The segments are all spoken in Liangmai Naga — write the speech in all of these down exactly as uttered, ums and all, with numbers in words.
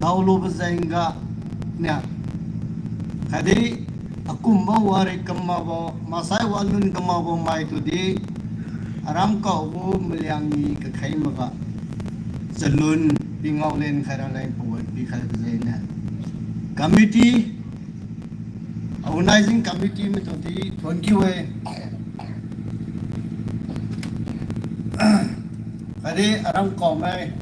daolubo jengga nia, khatdi akumbo wari kamakbo, maksai walun kamakbo maitudi, aram kaobo maliang ni kakheng maga chalun pi ngaolen khaira leng pawan pikhaibo jengniu, committee, organizing committee maitudi thuonkiu-e. Khatdi aram kaomai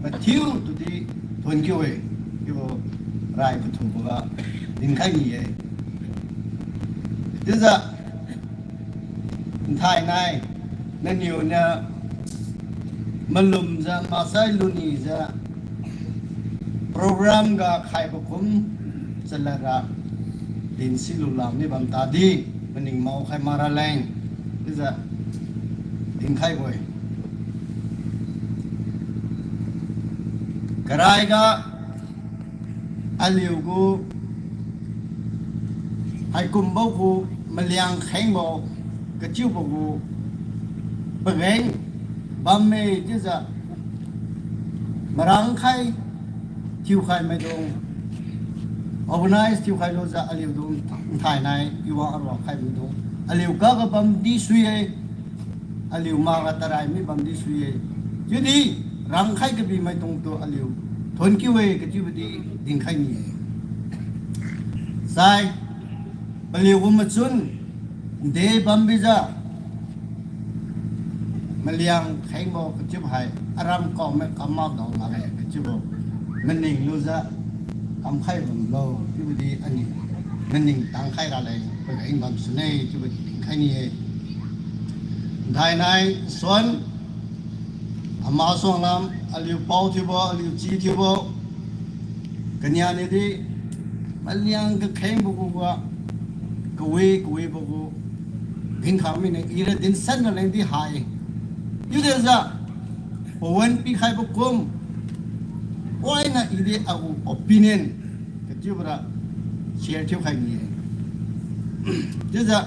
mathiu tudi thuonkiu-e. Chiubo rai kathuboga dinkhai ni-e. Chiujiu nthainai, naniuniu malumjiu maksai lunijiu program ga khaibo kum chaladra dinsi lulan mi bam tadi, maning maokhai mak raleng, chiujiu dinkhaibo-e. Karaiga aliugu haikumbo gu maliang khengbo kachiubo gu pageng bamme chiujiu marangkhai thiukhai maidung, organize thiukhai lujiu aliudung nthainai iwang aruang khai maidung aliu kaga bamdi sui-e, aliu makga tarai mi bamdi sui-e. Chiudi rangkhai kabi maidungtu aliu thuonkiu-e kachiubodi dinkhai ni-e. Sai, paliugu machun de bambijiu maliang khengbo kachiubo hai aram kaomai kam makdao lakge kachiubo maning lujiu kamkhai bamlo chiubodi aniu maning tangkhai raleng pageng bam sune chiubo dinkhai ni-e. Nthainai suan, ama suanglam, aliu pao thiubo, aliu chi thiubo, kania niudi maliang kakhengbo gu ga kawi kawibo gu dinkhai mine, ira dinsan ralengdi ha-e. Chiudejiu pawan pikhaibo kum, waina idi agu opinion kachiubora share thiukhai ni-e. Chiujiu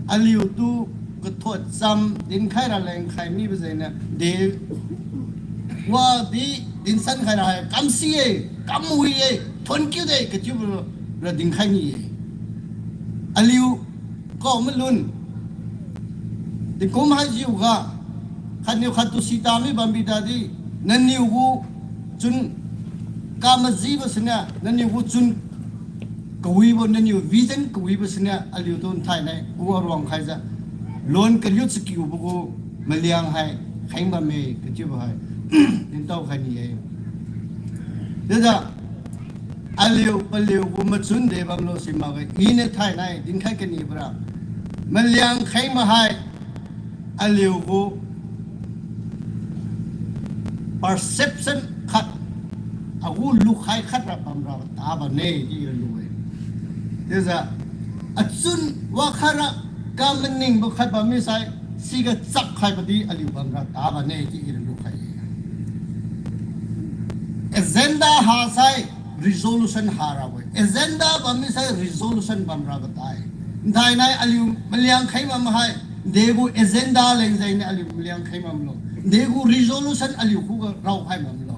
aliutu kathot cham dinkhai raleng khai mibo jengniu de wadi dinsan khaira hai kamsi-e, kamwi-e, thuonkiu de kachiubo ra dinkhai ni-e. Aliu kao malun tingkum haijiuga khatniu khattu sita mi bambi tadi, naniu gu chun kamajibo siniu, naniu gu chun kawibo, naniu vision kawibo siniu aliutu nthainai gu aruang khaijiu lon kaliu chakiubo gu maliang hai kheng bamme kachiubo hai dintao khai ni-e. Chiujiu aliu paliu gu machun de bamlo simakge, iniu nthainai dinkhai kanibora maliang kheng ma hai aliu gu perception khat, agu lukhai khat ra bamra tadbane chiu lu-e. Chiujiu achun wakhat ra kamaningbo khat bam misai, siga chapkhaibo di aliu bamra tadbane chiu ira lukhai-e. Agenda hasai resolution harabo-e. Agenda bam misai resolution bamrabo tai. Nthainai aliu maliang kheng bam hai, degu agenda leng jengniu aliu maliang kheng bamlo. Degu resolution aliu khuga raokhai bamlo.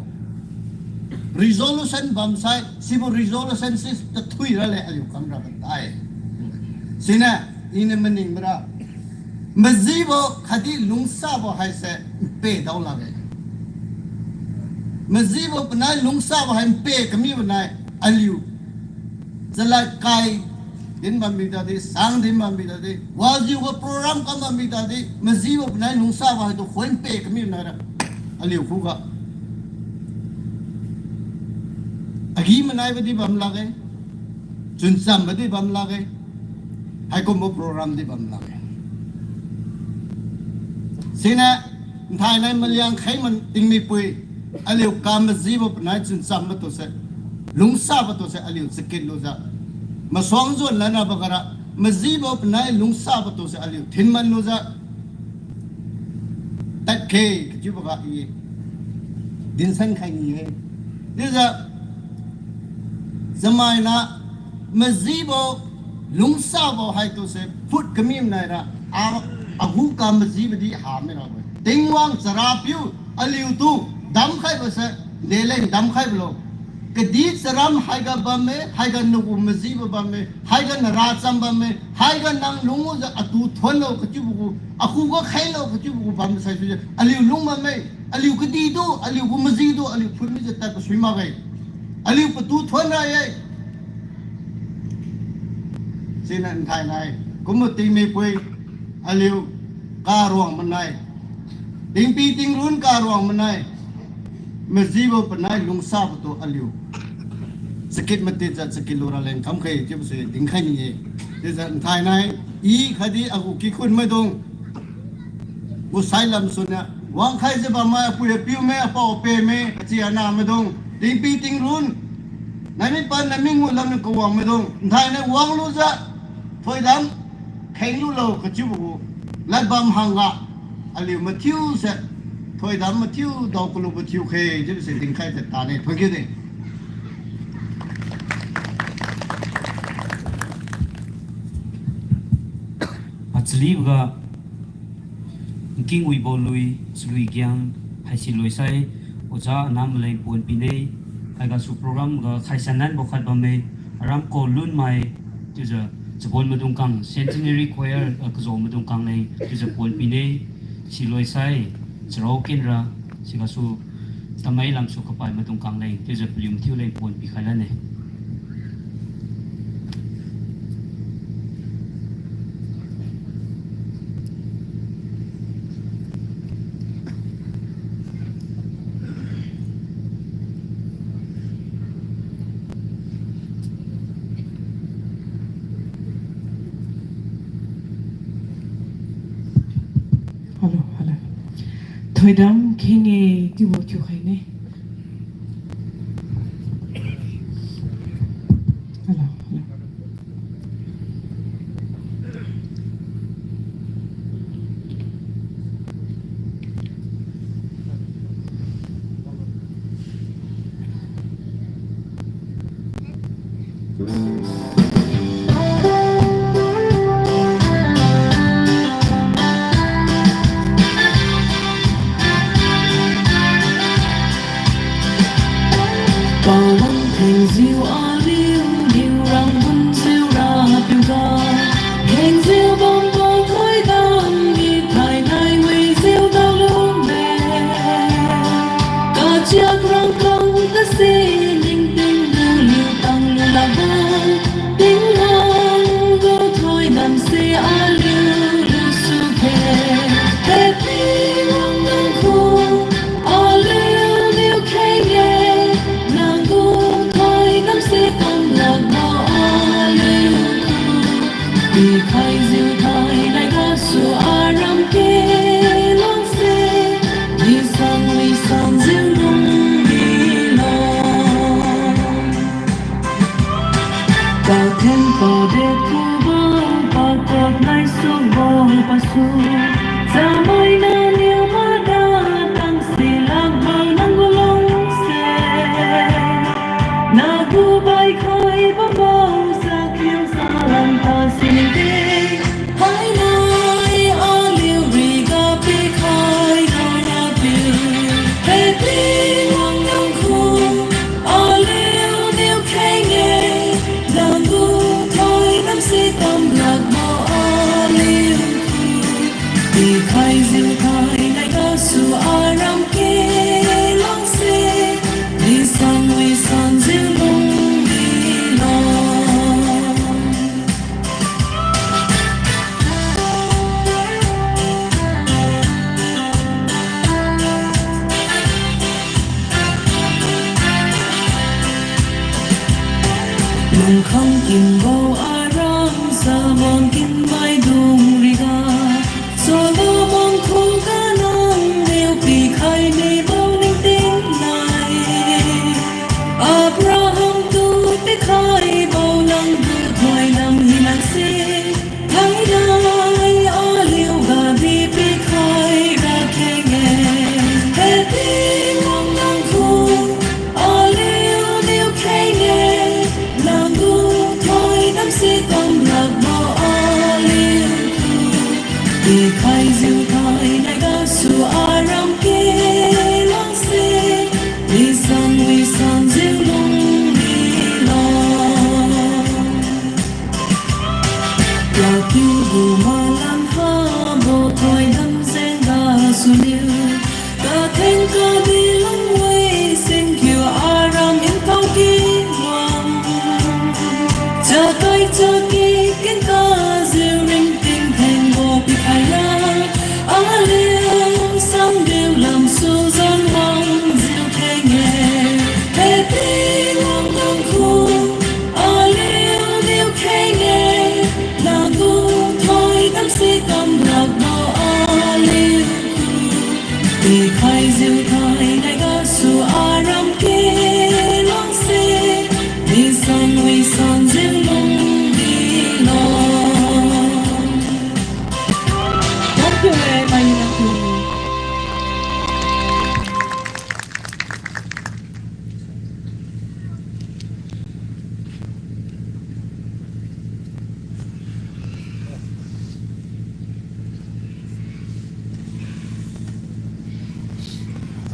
Resolution bamsai, sibo resolution si tathui raleng aliu kamrabo tai. Siniu, iniu maningbora majibo khatdi lungsabo haise npe dao lakge. Majibo panai lungsabo hai npe kamibo nai aliu chalad kai din bambi tadi, sang din bambi tadi, wajiuga program kam bambi tadi, majibo panai lungsabo haitu khoi npe kamibo naira aliu khuga agi-manaibo di bam lakge, chunchambo di bam lakge, haikumbo program di bam lakge. Siniu nthainai maliang kheng ma tingmipui, aliu kamajibo panai chunchambo tuse, lungsabo tuse aliu chakit lujiu, masuang juan lanabo gara, majibo panai lungsabo tuse aliu thinman lujiu tadkhe kachiuboga i dinsan khai ni-e. Chiujiu chamaina majibo lungsabo haituse phut kami naira, a, agu kamajibo di hamai rabo-e. Tingwang charapiu aliutu damkhaibo se, deleng damkhaibolo. Kadih charam haiga bamme, haiga nagu majibo bamme, haiga nara cham bamme, haiga nang lunglujiu atu thuonlo kachiubo gu, akhuga khailo kachiubo gu bam saisuijiu aliu lung bamme, aliu kadihtu, aliu gu majitu, aliu phutmijiu tad kasui makge. Aliu patu thuon ra-e. Siniu nthainai, kumbo tingmipui, aliu karuang manai, tingpi tingrun karuang manai, majibo panai lungsabatu aliu chakit matitjiu chakit lura leng kamkhe chiubo si dinkhai ni-e. Chiujiu nthainai, i khatdi agu kikhun maidung, gu sailam suniu wangkhaijiu bammai apui apiu me, apao ape me, achi ana maidung, tingpi tingrun, nai mi pan nai mi ngu lamniu kawang maidung nthainai wanglujiu thoidam khenglulo kachiubo gu ladbam hangga aliu mathiuse, thoidam mathiu dao kalubo thiukhe chiubo si dinkhaijiu tane, thuonkiu de. Achaliboga, Nking Wibo Lui, Chalui Giang, haisi loisai, Oja Anam maleng pon pine, haigasu program ga khaisan lanbo khat bamme, aram ko lunmai, chiujiu, chabon maidung kang, Centenary Choir, ah, kazo maidung kang leng, chiujiu pon pine, si loisai, charao kenra, sigasu, tamai lamsu kapai maidung kang leng, chiujiu paliu mathiu leng pon pikhai lane. Hello, hello. Thoidam kheng-e chiubo thiukhaine. Hello, hello. Pawan khengjiu aliuniu ranggunjiu Rapiuga, khengjiu bambo thoidam i thainai wijiu daolume. Kachiak rangkang tase ningting luliu tanglu lakbo, Tingwang gu thoidamse aliu lusu khe. He Tingwang nang khu aliuniu kheng-e, nang gu thoidamse kam lakbo aliu khu pikhaijiu thainai gasu aram kelangse, nisang nisangjiu lung milo. Pathen pade kubo, pakot nai subo pasu, chamaina niu mada tangsi lakbo nang gu lungse. Nagu baikhai bambo sakiu salam tasi ningte. Thainai aliu riga pikhai Rapiu, he Tingwang nang khu aliuniu kheng-e, nang gu thoidamse kam lakbo aliu khu pikhaijiu thainai gasu aram kelangse, nisang nisangjiu lung milo. Lungkhang kimbo aram Solomon kin maidung riga, Solomon khuga nangniu pikhai mibo ningting nai. Abraham tu pikhaibo nang gu thoidam hinase, thainai aliu gadi pikhai rakheng-e. He Tingwang nang khu aliuniu kheng-e, nang gu thoidamse kam lakbo aliu khu pikhaijiu thainai gasu aram kelangse, nisang nisangjiu lung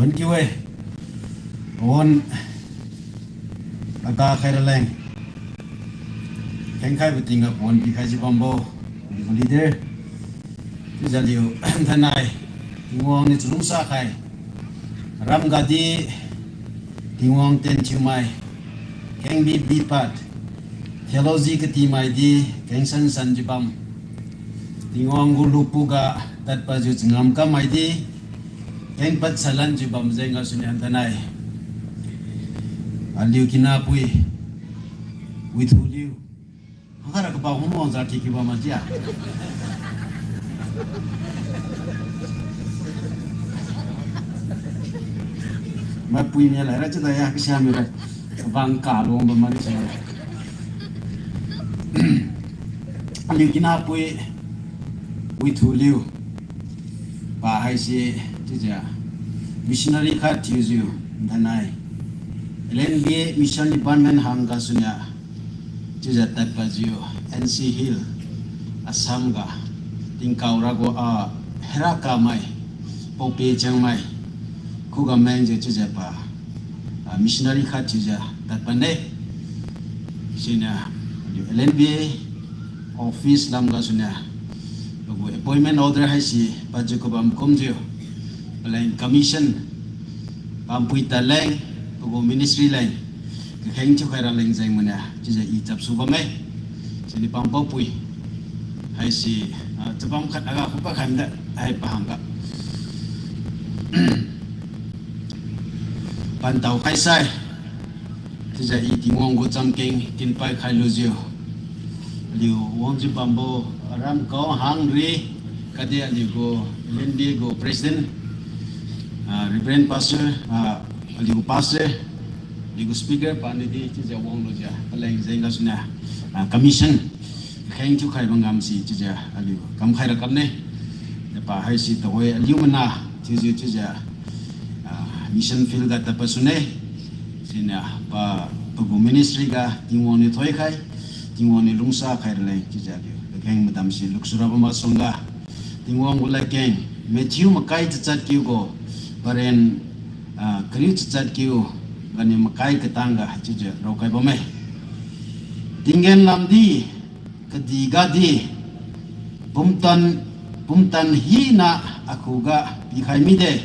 Thank you e. Pawan aga khai raleng. Khengkhaibo tingga pawan pikhaijiu bambo, aliu leader. Chiujiu aliu thainai Tingwang niu chalungsa khai, aram gadi Tingwang tien thiumai, khengbi bipad, theology katimaidi kengsan sanjiu bam, Tingwang gu lupuga tadpadjiu changam kammai di, kengpad salanjiu bam jeng gasuniu thainai aliu kinapui Withuliu. Hangkhaira kaba hum wang jati kiba maji a. Mapui niu laira chiu daya kasiamiura. Kabang kaluang bamani siniu. Aliu kinapui Withuliu. Pa haise chiujiu missionary khat thiujiu thainai L N B A mission department hang gasuniu chiujiu tadpadjiu N C Hill, Assam ga tingkao ragu a hera kamai, paope chiangmai khuga mengjiu chiujiu pa, ah, missionary khat thiujiu tadpadne. Siniu aliu L N B A office lam gasuniu pagu appointment order haise padjiu kabam kumjiu paleng commission pampui tadleng, pagu ministry leng kakheng thiukhai raleng jeng maniu chiujiu i chapsu bamme. Siniu pampaopui haise, ah, chabam khat aga khupa khaimda hai pahangga pantao khaisai. Chiujiu i Tingwang gu chamkeng kinpai khailujiu, aliu wangjiu bambo aram kao hangri, khatdi aliu gu L N B A gu president, ah, Reverend Pastor, ah, aliu gu pastor, aliu gu speaker paniu di chiujiu wanglujiu paleng jeng gasuniu, ah, commission kheng thiukhaibo ngamse chiujiu aliu kamkhai ra kamne. Dapa haise tuhoi aliu mana thiujiu chiujiu, ah, mission field ga tadpad sune. Siniu pa, pagu ministry ga Tingwang niu thoikhai, Tingwang niu lungsa khai raleng chiujiu aliu kakheng madamse luksurabo masuangga Tingwang gu ladkeng Matthew makai chachat kiu gu paren, ah, kariu chachat kiu ganiu makai katangga chiujiu raokhai bamme. Tinggen lamdi, kadihgadi, pumtan, pumtan hina akhuga pikhai mide.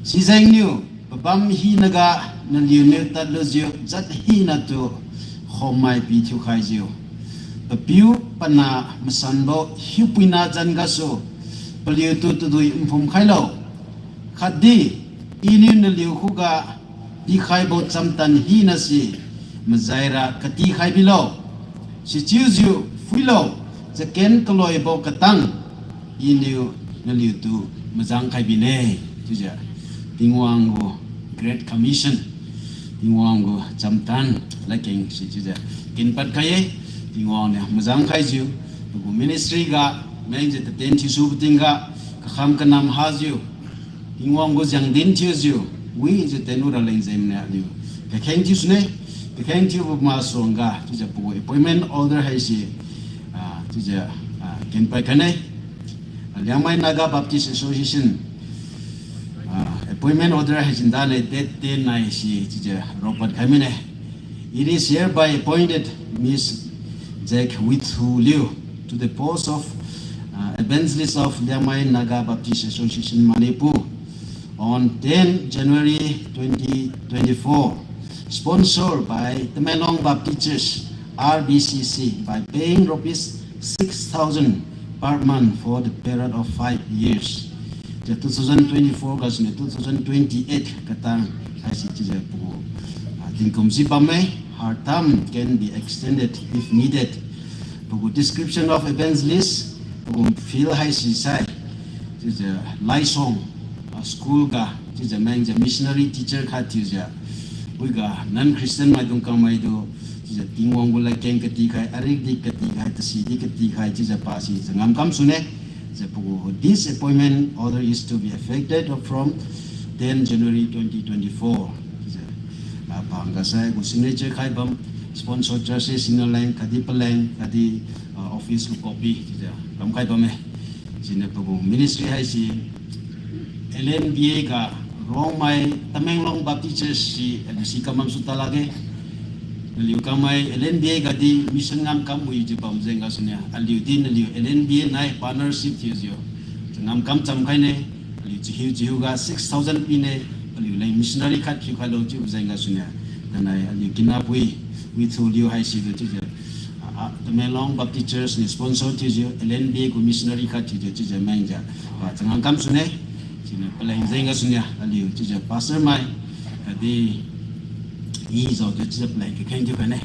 Sijengniu pabam hinaga naliuniu tadlujiu jat hinatu khommai pithiukhaijiu, papiu pana masanbo hiupuina zan gasu paliutu tadui nphum khailo. Khatdi Iniu naliu khuga pikhaibo chamtan hinase mazaira katikhai bilo. Sichiujiu phuilo, chaken kaloibo katang Iniu naliutu majang khai bine. Chiujiu Tingwang gu Great Commission, Tingwang gu chamtan ladkeng si chiujiu kinpad khai-e. Tingwang niu majang khaijiu, pagu ministry ga mengjiu taten thiusubo tingga kakham kanam hajiu, Tingwang gu jengdin thiujiu wijiu tenlu raleng jengniu aliu kakheng thiusune. Kakheng thiubo masuangga chiujiu pagu appointment order haise, ah, chiujiu, ah, kenpad khaine. Liangmai Naga Baptist Association, ah, appointment order haisi dane date ten nai si chiujiu raopad khai mine. It is hereby appointed Miss Jack Withu Liu to the post of, uh, Evangelist of Liangmai Naga Baptist Association, Manipur, on ten January twenty twenty-four, sponsored by Tamenglong Baptist Church, R B C C, by paying rupees six thousand per month for the period of five years. Chiujiu two thousand twenty-four gasuniu two thousand twenty-eight katang haise chiujiu pagu, ah, tingkum si bamme. Her term can be extended if needed. Pagu description of evangelist, pagu field haisi sai chiujiu laisong, ah, school ga chiujiu mengjiu missionary teacher khat thiujiu, wiga non-Christian maidung kangmaitu chiujiu Tingwang gu ladkeng katikhai, aridi katikhai, tasidi katikhai chiujiu pasi changam kamsune. Chiujiu pagu this appointment order is to be effected from ten January twenty twenty-four. Chiujiu, ah, pahang gasai gu signature khai bam, sponsor churches sina leng khatdi paleng khatdi, ah, office gu copy chiujiu kamkhai bamme. Siniu pagu ministry haise L N B A ga Rongmei Tamenglong Baptist Church si, aliu si kamam su talakge. Naliu kamai L N B A gadi mission ngamkam wijiu bam jeng gasuniu, aliu di naliu L N B A nai partnership thiujiu, ngamkam chamkhaine, aliu chahiu chahiuga six thousand pine, aliuleng missionary khat phiukhailo chiubo jeng gasuniu, thainai aliu kinapui, withu liu haisitu chiujiu, ah, ah, Tamenglong Baptist Church niu sponsor thiujiu, L N B A gu missionary khat thiujiu chiujiu mengjiu, ah, changam kam sune, siniu paleng jeng gasuniu, aliu chiujiu pastor mai, khatdi, i jaojiu chiujiu paleng kakheng thiukhaine.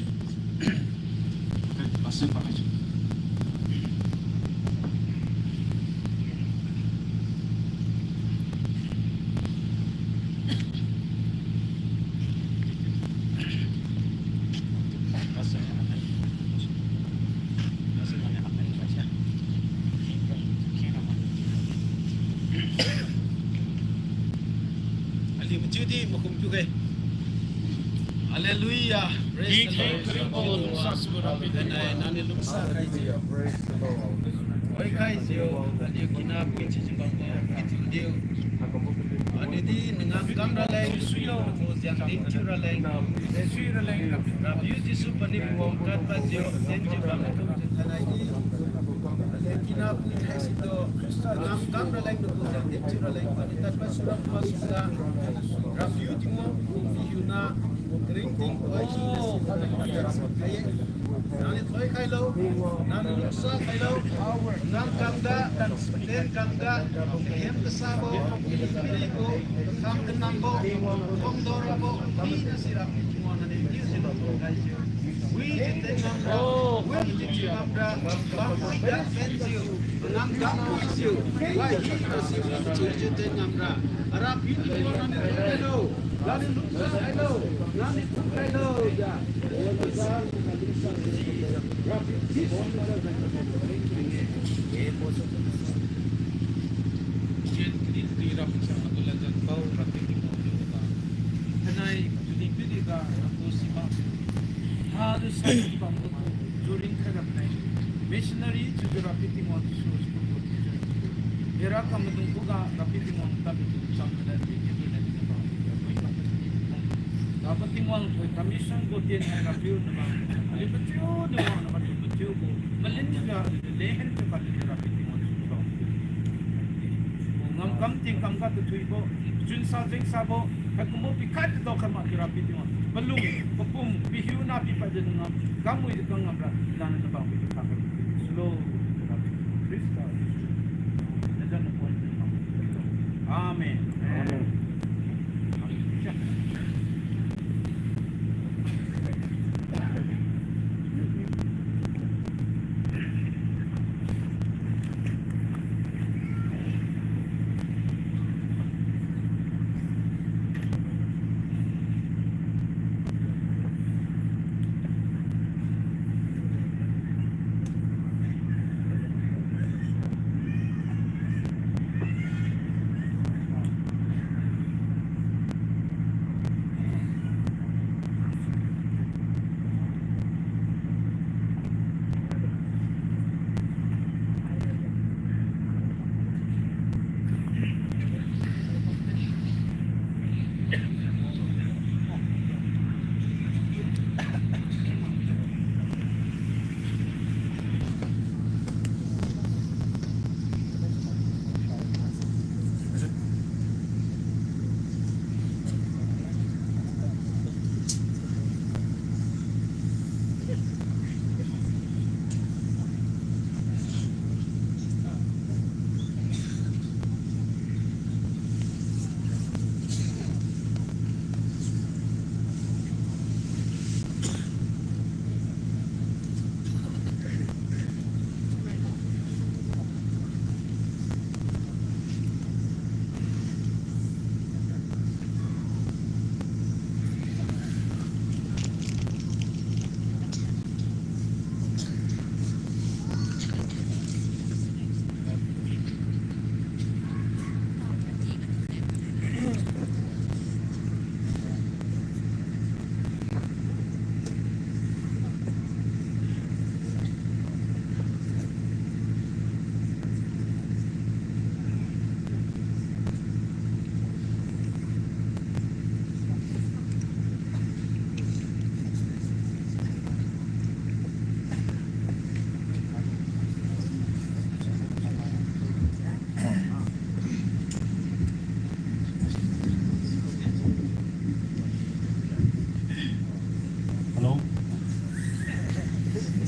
Pastor pa. Aliu machiudi makum thiuge. Hallelujah. Praise the Lord. Thank you, Lord. Thainai nangniu lungsa khaijiu. Oi khaijiu, aliu kinapui chiujiu bambo, kithiu diu. Aliu di nangam kam raleng, suiyo, ko jiang dinthiu raleng, sui raleng, Rapiu Jesu paniu gu katpadjiu, dinthiu bambo, thainai di. Aliu kinapui haisitu, Khrista nangam kam raleng, ko jiang dinthiu raleng, paniu tadpad sura masuda, Rapiu Tingwang, pihiuna, karingting, oi, nangniu thoikhailo, nangniu lungsa khailo, nang kamga, tien kamga, kahem kasabo, kalibo, kam kanambo, kongdorabo, hina si Rapiu Tingwang nangniu chiujiu lungkhaijiu. Wijiu tien ngamra, wijiu chiu ngamra, bamga penjiu, nang kampuijiu, wahina si wijiu chiujiu tien ngamra, Rapiu Tingwang nangniu lungkhailo, nangniu lungsa khailo, nangniu lungkhailo, ya. Thainai, tuni pidiga, nanggu simak. Hadu sai bambo, juring khairapnai. Missionary chiujiu Rapiu Tingwang Jesu, era kam maidung khuga Rapiu Tingwang tadlu cham kada di, di, di, di, di, di, di, di, di, Rapiu Tingwang, commission gu tien hai Rapiu nabang, aliu mathiu niu wang nabang aliu mathiu gu, malin ga aliu lehen thiu kaliu Rapiu Tingwang Jesu nabang. Ngamkam tingkam ga tathuibo, chunsa jengsabo, haikumbo pikhat tadao khat makjiu Rapiu Tingwang. Palung, papum, pihiuna pipadjiu ngamkam wijiu kangngamra, nangniu nabang pijiu kakhailo. Khrista Jesu. Amen. Amen.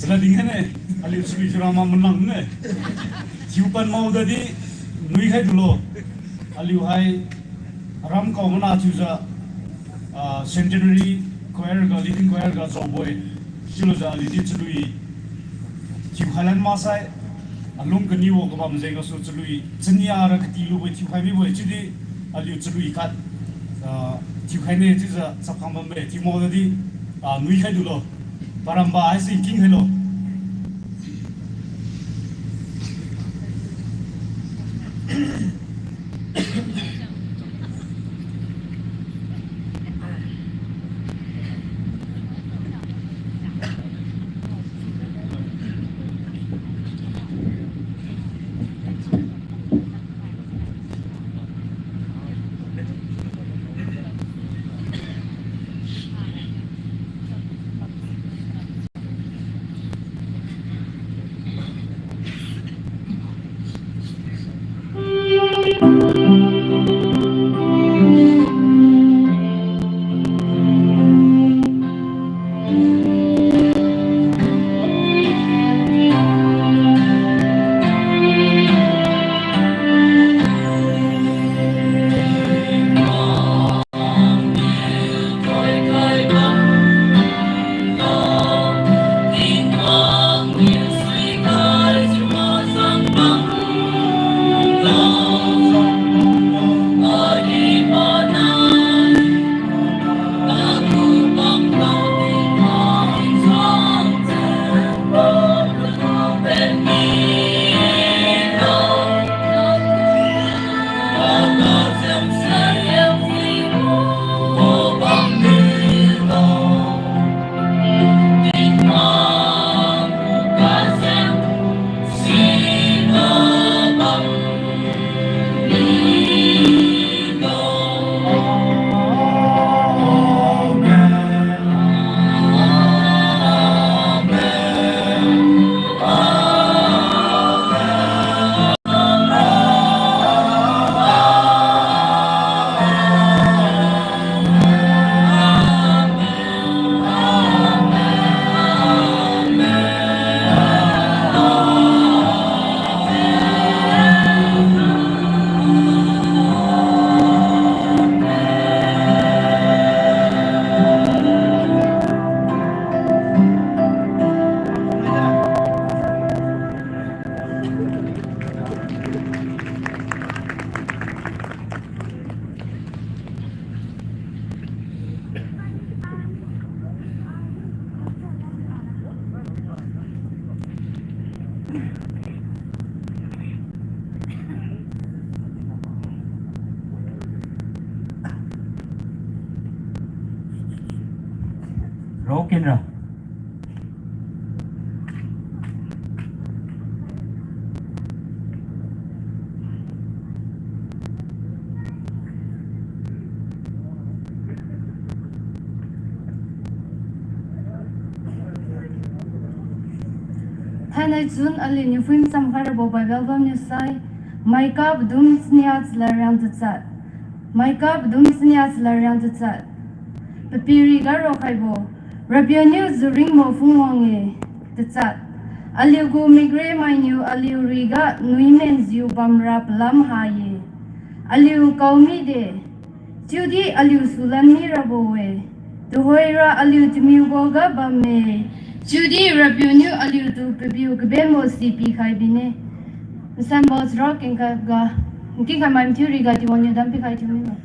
Lading haine, aliu chalui thiura ma manang ne. Thiu pan mao dadi nuikhai dulo. Aliu hai aram kao mana thiujiu, ah, centenary choir ga, leading choir ga jaobo-e. Chiulujiu aliu di chalui thiukhai lan maksai, alung kanibo kabam jeng gasu chalui chania ra kati lubo-e, thiukhai mibo-e, chiudi aliu chalui khat, ah, thiukhaine chiujiu chapkhang bamme, thiu mao dadi, ah, nuikhai dulo. Paramba haise nkingkhailo. Rock and roll. Thainai chun aliuniu phui machamkhai rabo Bible bamniu sai, Micah padum chania chalad riang tachat. Micah padum chania chalad riang tachat. Papiriga raokhaibo, RAPIU niu juringbo phungwang-e, tachat. Aliugu mikremainiu aliu riga nuimenjiu bamra palam ha-e. Aliu kaomide, chiudi aliu sulan mirabo-e. Tuhoira aliu tamiuboga bamme, chiudi RAPIU niu aliutu pabiu kabenbo si pikhai bine. Nsanbo chara kengkha ga, nkingkhai mai mathiu riga Tingwang niu dam pikhai thiu milo.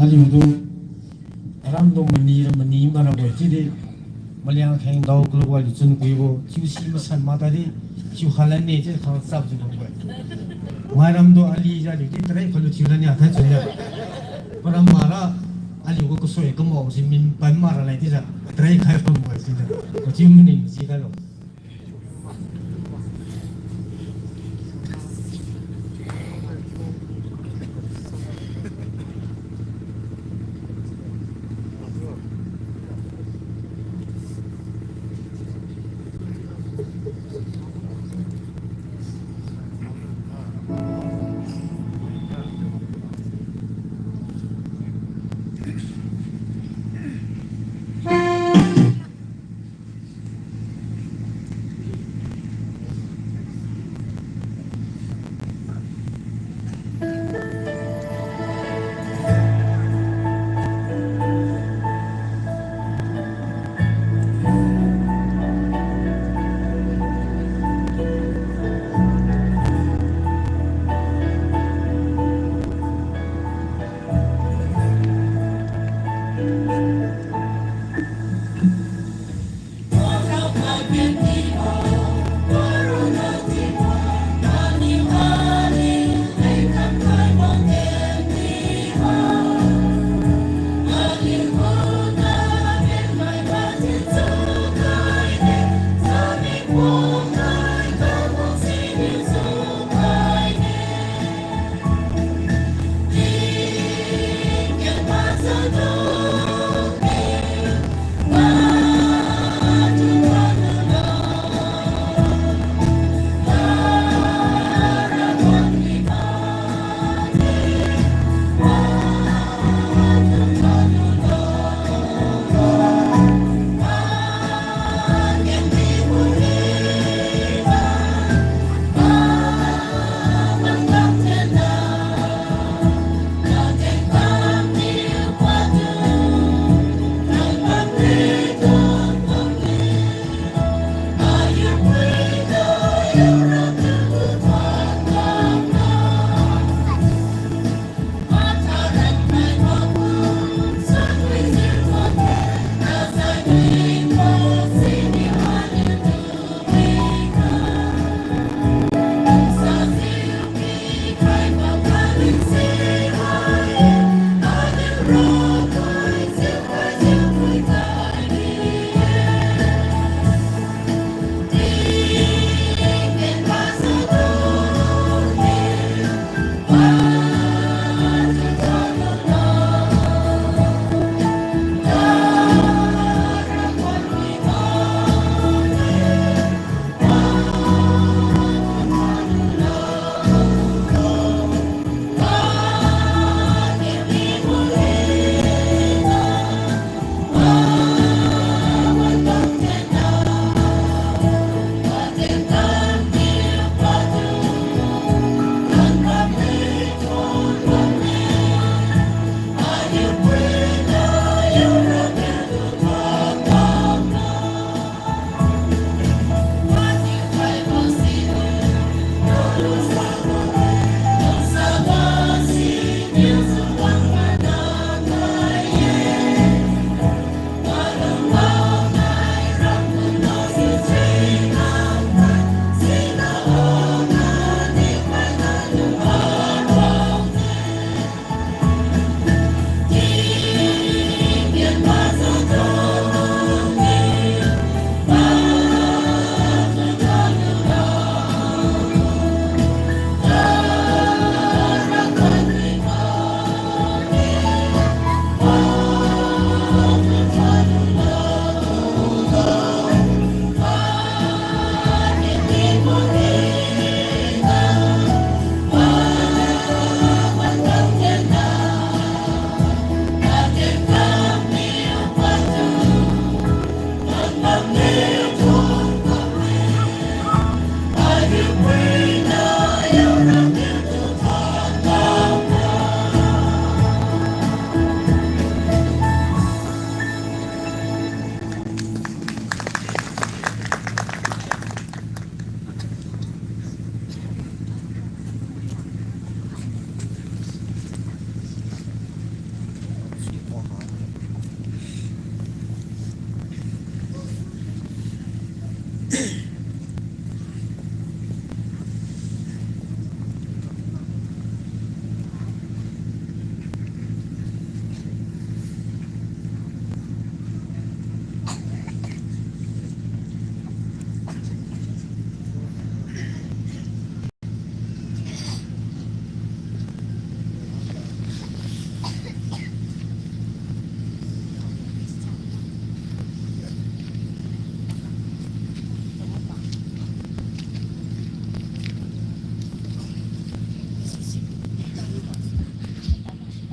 Aliutu, aramtu mani ra mani marabo chiudi, maliang kheng dao kalu aliu chun kuibo, chiusi masan matadi, chiu khalan ne chiu khang chapjiu bambo-e. Mairamtu alijiu aliudi tarai khalu thiulan nia thai chun nia. Param mara, aliugu kasoi kamao si minpan mara lai chiujiu, tarai khai bambo-e chiujiu. Kachiu maning si khailo.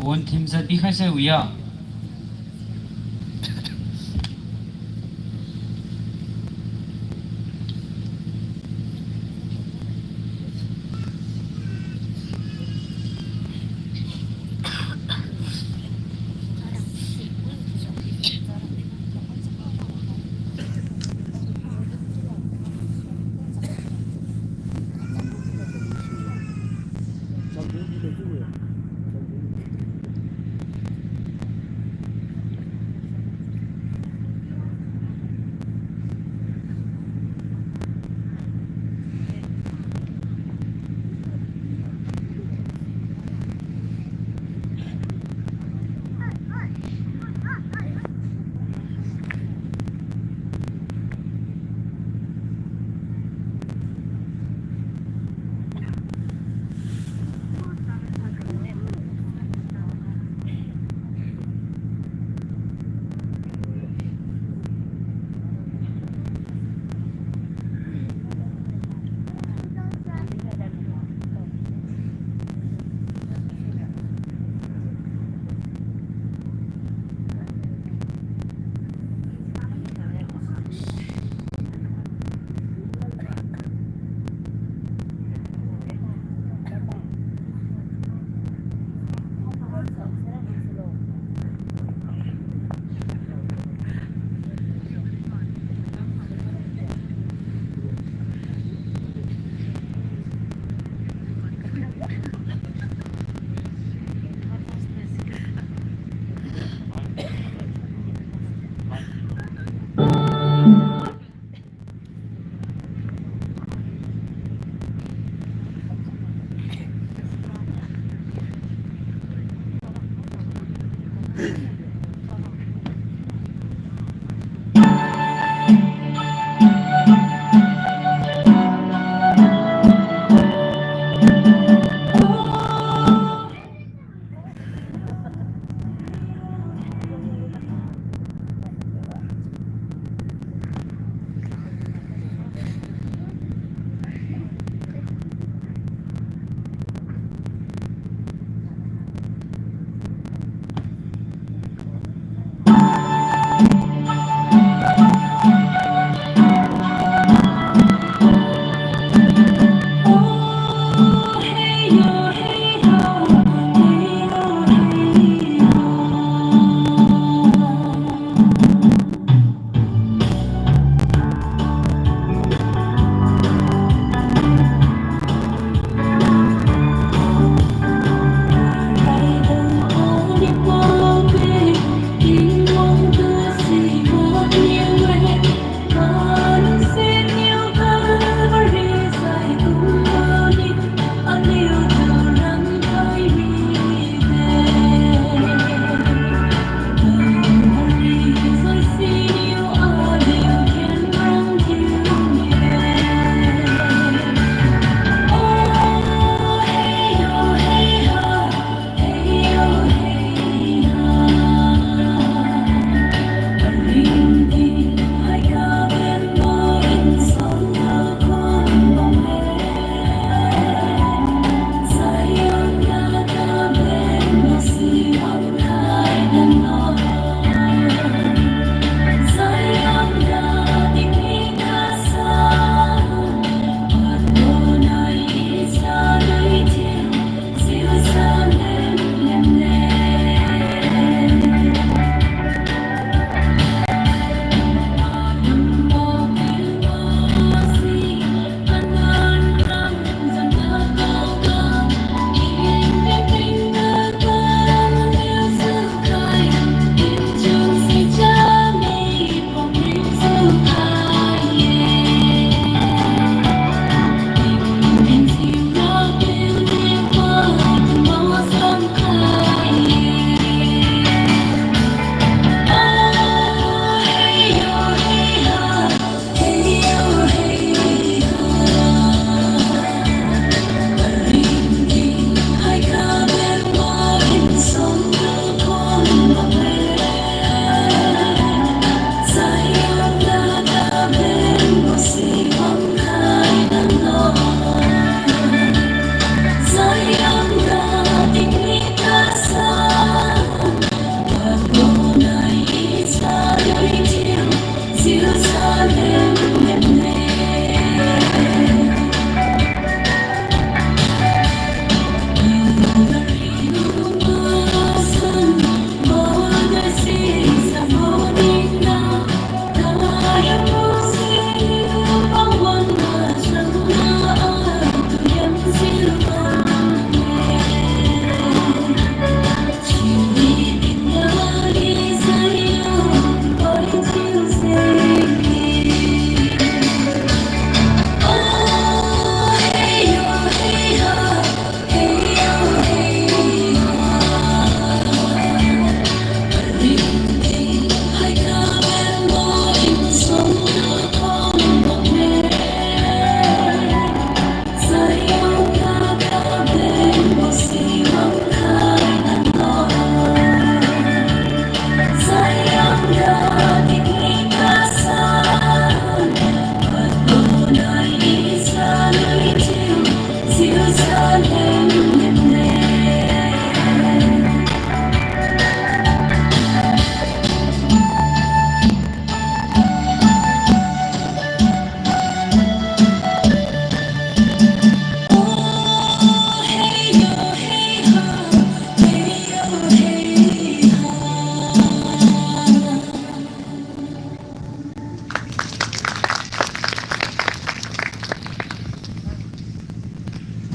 Pawan thimjiu dikhai sai wi ya.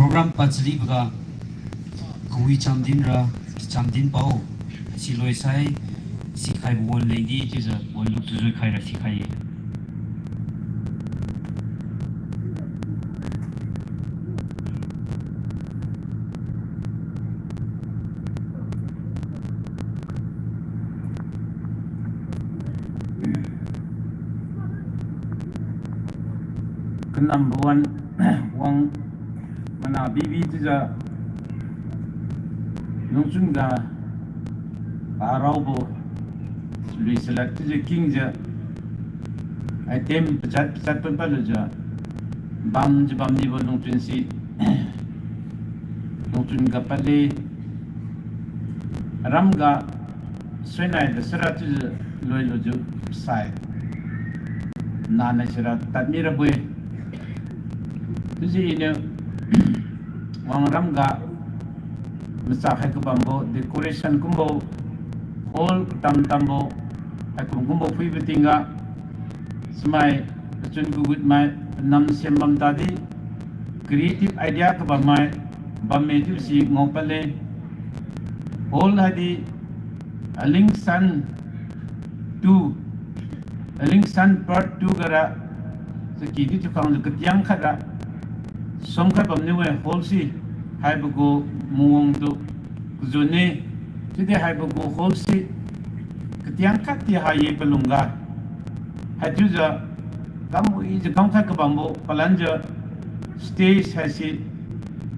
Program pachaliboga kawi chamdin ra, chamdin pao, siloi sai, sikhaibo wan lengdi chiujiu wan luk tujui khaira sikhai-e. Kanambo wan wang mana bibi chiujiu lungchun ga paraobo lui salad chiujiu kingjiu item pajat pajat pun padlujiu bamjiu bamnibo lungchun si lungchun ga padle ram ga suinai dasara chiujiu loilujiu sai nanai sira tadmi rabo-e. Chiujiu iniu wang ram ga macha khai kabambo decoration kumbo hall katam tambo haikum kumbo phuibo tingga chamai pachun kagutmai panam sem bam tadi creative idea kabammai bamme chiubo si ngao padle. Hall haidi Alingsan two, Alingsan part two gara chaki di chiu khangjiu katiang khat ra samkhai bamniu-e hall si, haibo gu mawang tu kajun-e, chiudi haibo gu hall si katiang khat di ha-e palungga. Haichiujiu kamwijiu kamkhai kabambo palanjiu stage haise,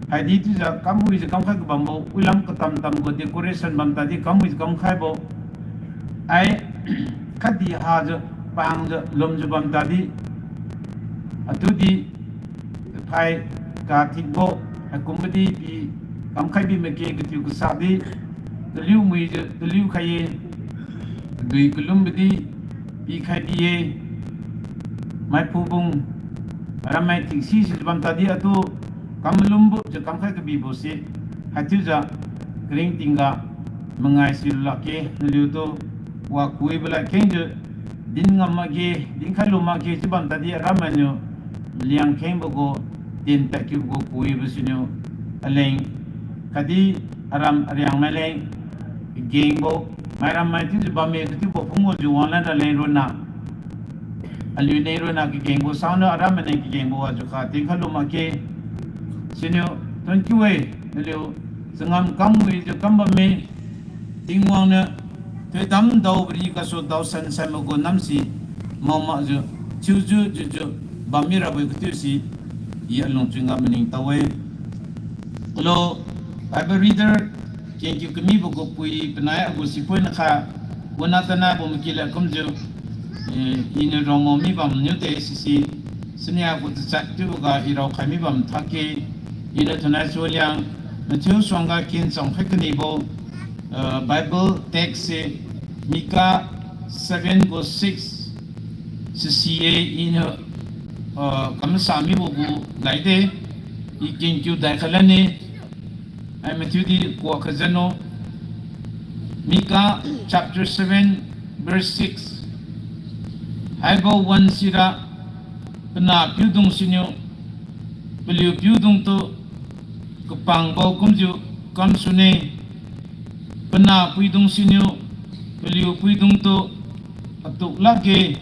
haidi chiujiu kamwijiu kamkhai kabambo wilam katam tambo decoration bam tadi kamwijiu kamkhaibo ai khatdi hajiu pangjiu lumjiu bam tadi, atudi phai kathikbo haikumbo di pi kamkhai bi makge, katiu kasak di taliu muijiu taliu khai-e, dui kalumbo di pikhai bi-e, maiphubung rammai thingsi sijiu bam tadi atu kam malumbo jiu kamkhai kabibo se, haichiujiu karingtingga mangai silu lakge, naliutu wa kuibo lad khengjiu din ngam makge, dinkhai lu makge chiu bam tadi arammainiu liang khengbo gu, tien tadkiubo gu kuibo siniu aleng khatdi aram ariang maileng kagengbo, mairammai chiujiu bamme katiubo phungbojiu wanglan raleng ronna aliu leng ronna kagengbo sangniu arammainiu kagengbo wajiukha tienkhai lu makge. Siniu thank you-e, naliu changam kamwijiu kam bamme, Tingwang niu thoidam daobari gasu daosan sanbo gu namsi mao makjiu thiujiu jiujiu bammi rabo-e kachiusi, i alungchun ga maningtao-e. Lo, Bible reader kengkiu kamibo gu pui panai agu sipoina kha, wana tanabo maki lad kumjiu, eh, iniu rangmo mibam niu de sisi, siniu agu tachat chiuboga i raokhai mibam thakge, iniu thainai suliang, mathiu suangga kencham khai kanibo, uh, Bible text se Mika seven gu six sisi-e iniu, uh, kamsa mibo gu laide, i kengkiu daikhai lane, hai mathiudi kua khajano, Mika chapter seven verse six. Haibo wan sira, panah piudung siniu paliu piudungtu kapangbo kumjiu kamsune, panah puidung siniu paliu puidungtu atuk lakge,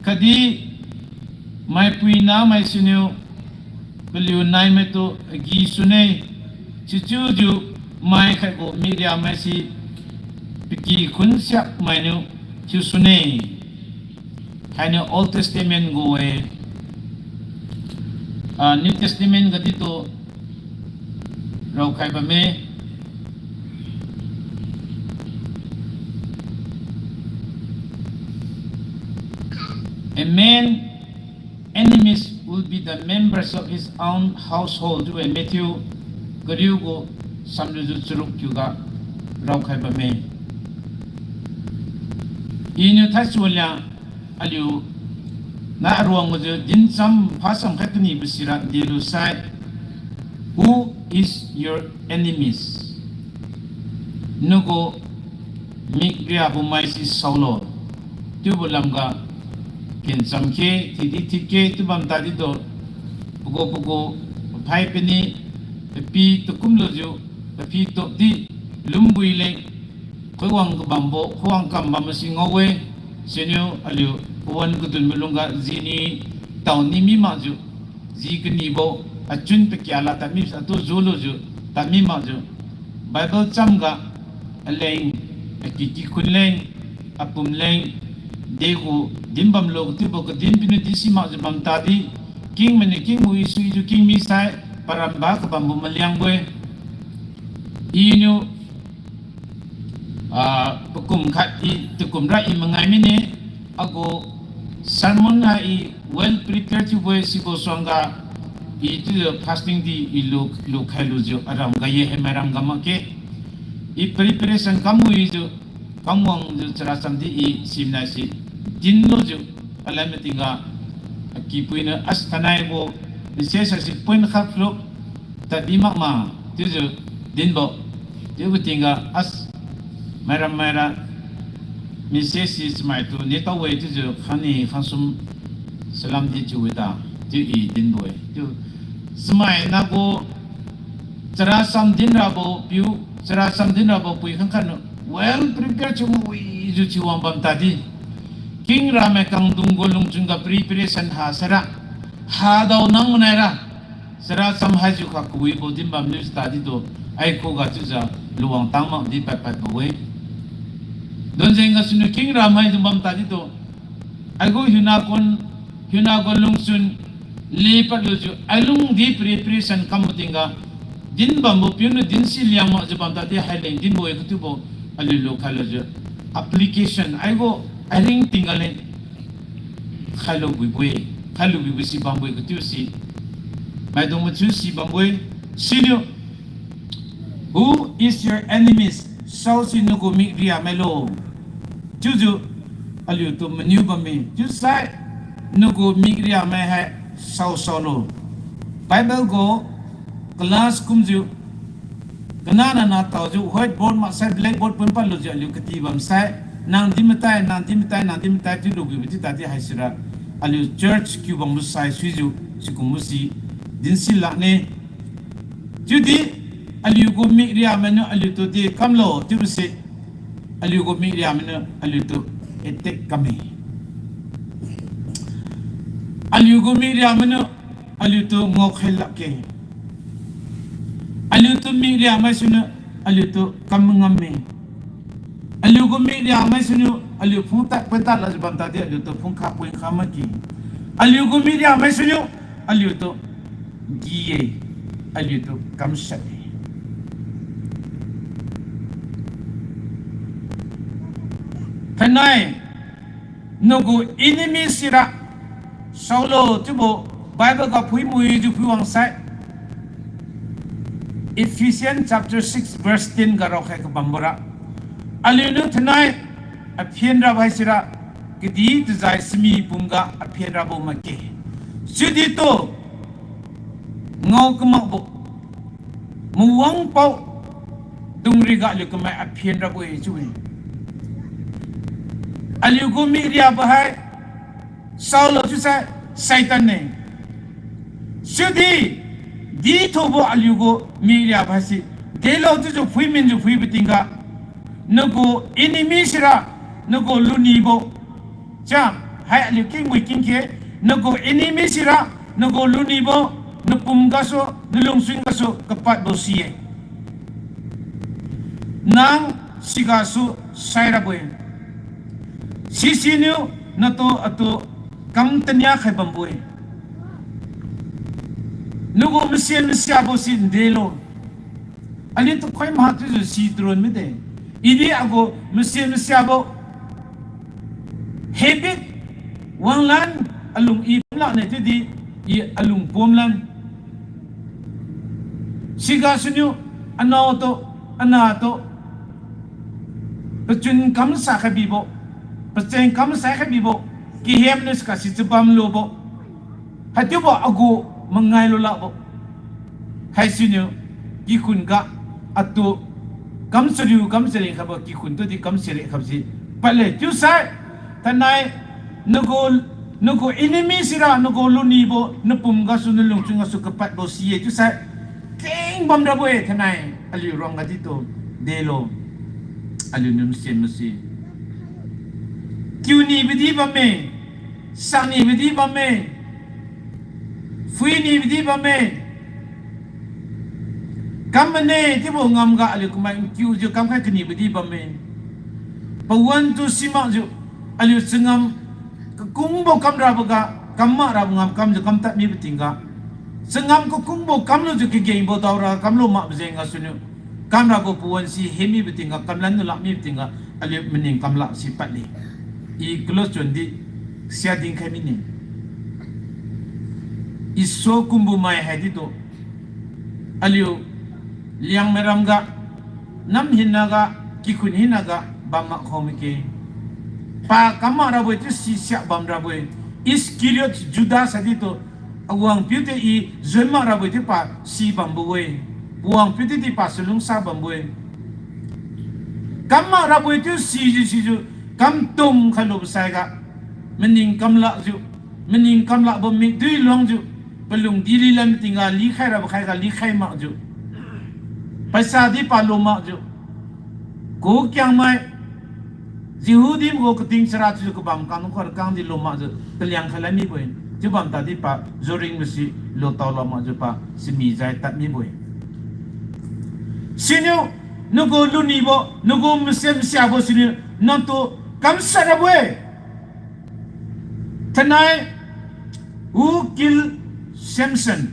khatdi maipui namai siniu paliu naimaitu agi sune, sichiujiu maikhaibo miriamaise paky khunsiak mainiu thiusune. Hainiu Old Testament gu-e, ah, New Testament gaditu raokhai bamme. A man enemies will be the members of his own household, chiu-e Matthew kariu gu samlujiu charuk kiuga raokhai bamme. Iniu thaisuan liang aliu nai aruang gajiu dincham phasam khai kanibo sira delu sai, Who is your enemies? Nagu mikriabo maise saolo? Chiubo lamga kencham khe, thidi thikhe chiu bam tadi tu, pagu pagu paphai pani, Papi takum lujiu, papi tokdi lumbui leng, khuiwang kabambo, khuiwang kam bambo si ngao-e, siniu aliu pawan kadun malungga jini tao ni mi makjiu, ji kanibo, achun pakia la tadmi, atu julujiu, tadmi makjiu, Bible chamga, aleng, aki kikhun leng, apum leng, degu dinbamlo katiubo kadin piniu di si makjiu bam tadi, king mainiu king mui suijiu king misai, paramba kabambo maliangbo-e. Iniu, ah, pakum khat i, takum ra i mangai mine, agu sermon ha i well prepared thiubo-e sibo suangga, i chiujiu fasting di i lu, lukhai lujiu aram ga ye hai mairam ga makge. I preparation kam wijiu, kamwangjiu chara chamdi i simnai si dinlujiu, alai matingga, akipuiniu as thainai gu, message si point khat phluk, tadbi makma, chiujiu dinbo. Chiubo tingga as, mairam maira, message si chamaitu ni tao-e chiujiu khangni khangsum salam di chiu-e ta, chiu i dinbo-e. Chiu chamai nagu chara cham dinrabo piu, chara cham dinrabo pui khangkhat niu well prepared thiu mawijiu thiu wang bam tadi, king ramai kangdung gu lungchun ga preparation ha saira, hadao nang manaira, chara cham haijiukha kawibo dinbamniu tadi tu, ai khuga chiujiu luwang tang mak di padpadbo-e. Donjeng gasuniu king ramai dung bam tadi tu, aigu hiuna kun, hiuna gu lungchun lepad lujiu, ailungdi preparation kambo tingga, dinbambo piuniu dinsi liang makjiu bam tadi hai leng dinbo-e katiubo, aliu lukhai lujiu, application, aigu, aring tingga leng khailu buibo-e, khailu buibo si bambo-e katiusi, maidung mathiu si bambo-e, siniu, Who is your enemies? Saosi nagu mikria mailo. Chiujiu aliutu maniu bamme. Chiusai nagu mikria mai hai sao saolo. Bible gu class kumjiu, kanana na taojiu whiteboard maksai blackboard pun padlujiu aliu kati bamsai, nang di matai, nang di matai, nang di matai chiu lubibo chiu tadi haisira, aliu church kiu bambo sai suijiu sikumbo si dinsi lakne. Chiudi aliu gu mikria mainiu aliutu di kamlo chiubo si, aliu gu mikria mainiu aliutu attack kamme. Aliu gu mikria mainiu aliutu ngaokhai lakge. Aliutu mikria mai suniu aliutu kam mangamme. Aliu gu mikria mai suniu aliu phungtad pointad lajiu bam tadi aliutu phungkha poinkha makge. Aliu gu mikria mai suniu aliutu gi-e, aliutu kamshat-e. Thainai, nagu enemy sira saolo chiubo Bible ga phui muijiu phui wangsai, Ephesians chapter six verse ten ga raokhai kabambora, aliuniu thainai aphen rabo haisira, kadi tajai simi pumga aphen rabo makge. Chiudi tu, ngao kamakbo, mawangpao dungriga aliu kamai aphen rabo-e chiu-e. Aliu gu mikriabo hai saolo chiusai Satan-e. Chiudi dithubo aliu gu mikriabo haise, delo chiujiu phuiminjiu phuibo tingga, nagu enemy sira, nagu lunibo, cha, hai aliu kengmui kengkhe, nagu enemy sira, nagu lunibo, napum gasu, nalungchun gasu kapadbo si-e. Nang sigasu sairabo-e. Sisiniu natu atu kam tania khai bambo-e. Nagu masen masiabo si ndelo. Aliu tukhoi maha chiujiu si turon mide. Idi agu masen masiabo habit wanglan alung i pumlakne chiudi i alung pumlan. Sigasuniu anao tu, ana tu, pachun kamsa khai bibo, pacheng kamsai khai bibo, kihem niu siga si chabam lubo. Haichiubo agu mangai lulakbo. Haisiniu kikhun ga atu kamchariu kamchari khaibo kikhun tudi kamchari khaibose padle chiusai, thainai nagu, nagu enemy sira nagu lunibo napum gasu nalungchun gasu kapadbo si-e chiusai, Keng bamrabo-e thainai, aliu ruangga ditu, delo. Aliuniu masian masi. Kiu nibo di bamme, sak nibo di bamme, phui nibo di bamme. Kam mane chiubo ngamga aliu kamai nkiujiu kamkhai kanibo di bamme. Pawan tu simakjiu, aliu changam kakungbo kamraboga, kam makrabo ngam kamjiu kamtad mibo tingga. Changam kakungbo kamlujiu kagengbo daora kamlu makbo jeng gasuniu. Kamrabo pawan si hemibo tingga, kamlan nulak mibo tingga, aliu maning kamlak si padle. I close chun di, sia dinkhai mine. Iso kumbo mai hai ditu. Aliu Liangmai ramga, nam hinaga, kikhun hinaga bam mak khao mike. Pa kam makrabo-e chiu si siak bamrabo-e. Iskariot Judas hai ditu, awangpiu te I juan makrabo-e chiu pa si bambo-e. Pawangpiu te di pa chalungsa bambo-e. Kam makrabo-e chiu sijiu sijiu, kam tum khailubosaiga, maning kamlakjiu, maning kamlakbo mikdui luangjiu, palung di lilan tingga likhai rabo khaiga likhai makjiu, paisa di pa lu makjiu, kukiangmai, Jehudi magu kating chara chiujiu kabam kam khuan kang di lu makjiu, taliang khaila mibo-e. Chiu bam tadi pa, juringbo si, lutao la makjiu pa, simi jai tad mibo-e. Siniu, nagu lunibo, nagu masian masiabo siniu, natu kamshat rabo-e. Thainai, who killed Samson?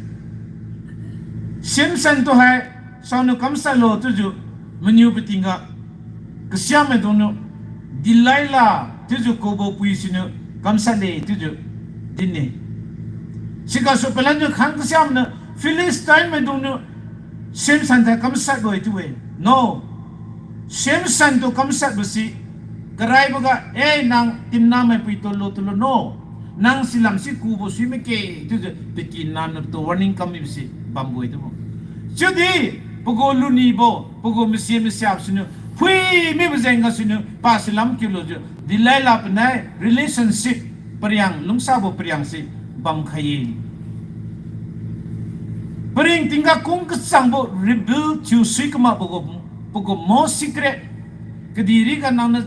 Samson tu hai, saoniu kamshat lo chiujiu, maniu patingga, kasiamaidungniu, Delilah chiujiu kubo pui siniu kamshat le chiujiu dinne. Sigasu palanjiu khang kasiamaniu Philistine maidungniu Samson tha kamshat lo-e chiu-e. No. Samson tu kamshatbo si, karaiboga, eh, nang Timnah mai pui tu lu tu lu no. Nang silam si kubo sui make chiujiu pakinaniu tu warning kam mibo si bambo-e chiubo. Chiudi, pagu lunibo, pagu masian masiabo siniu, phui mibo jeng gasuniu, pa silam kiulujiu, Delilah panai relationship pariang, lungsabo pariang si bamkhai-e. Paring tingga kung kachangbo reveal thiu sui kamakbo gu, pagu mo secret. Kadihriga nangniu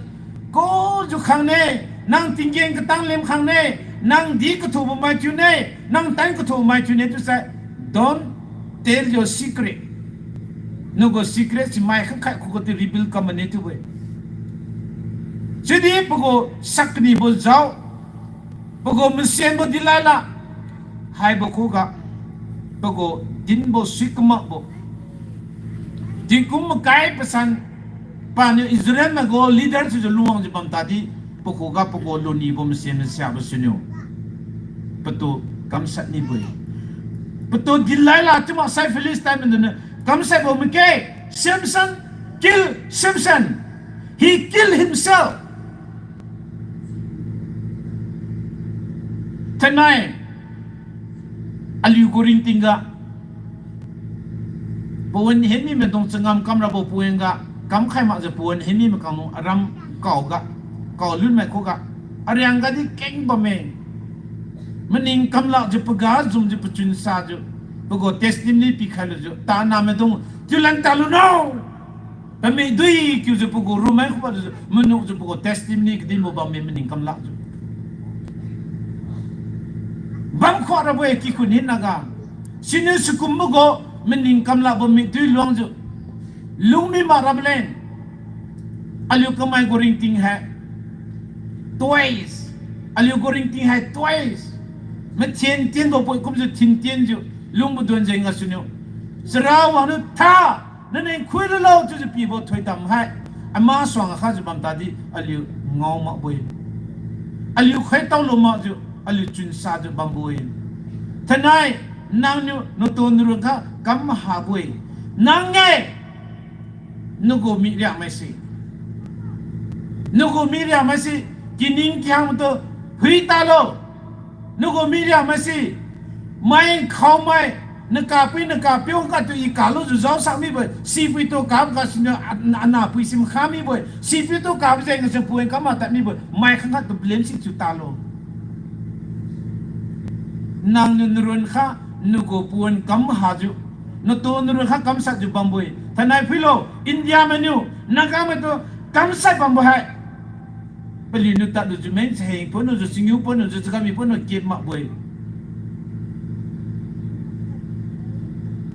kujiu khangne, nang tinggen katang lem khangne, nang di kathubo mai thiune, nang tan kathubo mai thiune chiusai, don't tell your secret. Nagu secret si mai khangkhai khuga di reveal kam mane chiubo-e. Chiudi pagu sak kanibo jao, pagu masianbo Delilah, haibo khuga, pagu dinbo sui kamakbo. Tingkum makai pasan, paniu Israel mai gu leader thiujiu lungwangjiu bam tadi, pakhuga pagu lunibo masian masiabo siniu, patu kamshat mibo-e. Patu Delilah chiu maksai Philistine maidungniu kamshatbo make, Samson kill Samson. He killed himself. Thainai, aliu gu ringtingga, pawan hemi maidung changam kamrabo pawan ga, kamkhai makjiu pawan hemi mai kanglu aram kaoga, kao lunmai khuga, ariangga di keng bamme. Maning kamlakjiu paga jumjiu pachun sajiu, pagu testimony pikhai lujiu, tana maidung, chiulan talu no. Pamikdui kiujiu pagu rumai khubajiu, manukjiu pagu testimony kadinbo bamme maning kamlakjiu. Bam khuarabo-e kikhun hinaga. Siniu sikumbo gu maning kamlakbo mikdui luangjiu, lungmi makrabo leng. Aliu kamai gu ringting hai twice. Aliu gu ringting hai twice. Mathen tienbo poi kumjiu thin tienjiu, lungbo duan jeng gasuniu, Chara wangniu tha, naning khui lulo chiujiu pibo thoidam hai, ama suang khajiu bam tadi aliu ngao makbo-e. Aliu khaitao lu makjiu, aliu chunsajiu bambo-e. Thainai, nangniu natu narun kha kam mahabo-e. Nang-e, nagu miriamaise. Nagu miriamaise, kining kiangtu, phui talo. Nagu miriamaise, mai khaomai, nakapui nakapiu katu I kalujiu jaosak mibo-e, sipuitu kap gasuniu, a, anapui si makha mibo-e, sipuitu kap jeng gasu pawan kam matad mibo-e, mai khangkhat tu blame si thiu talo. Nangniu narun kha, nagu pawan kam hajiu, Natu narui kha kamshatjiu bambo-e. Thainai phuilo, India mainiu, Naga maitu kamshat bambo hai. Paliuniu tadlujiu meng chaheng ponlujiu, chingiu ponlujiu, chagami ponlu kip makbo-e.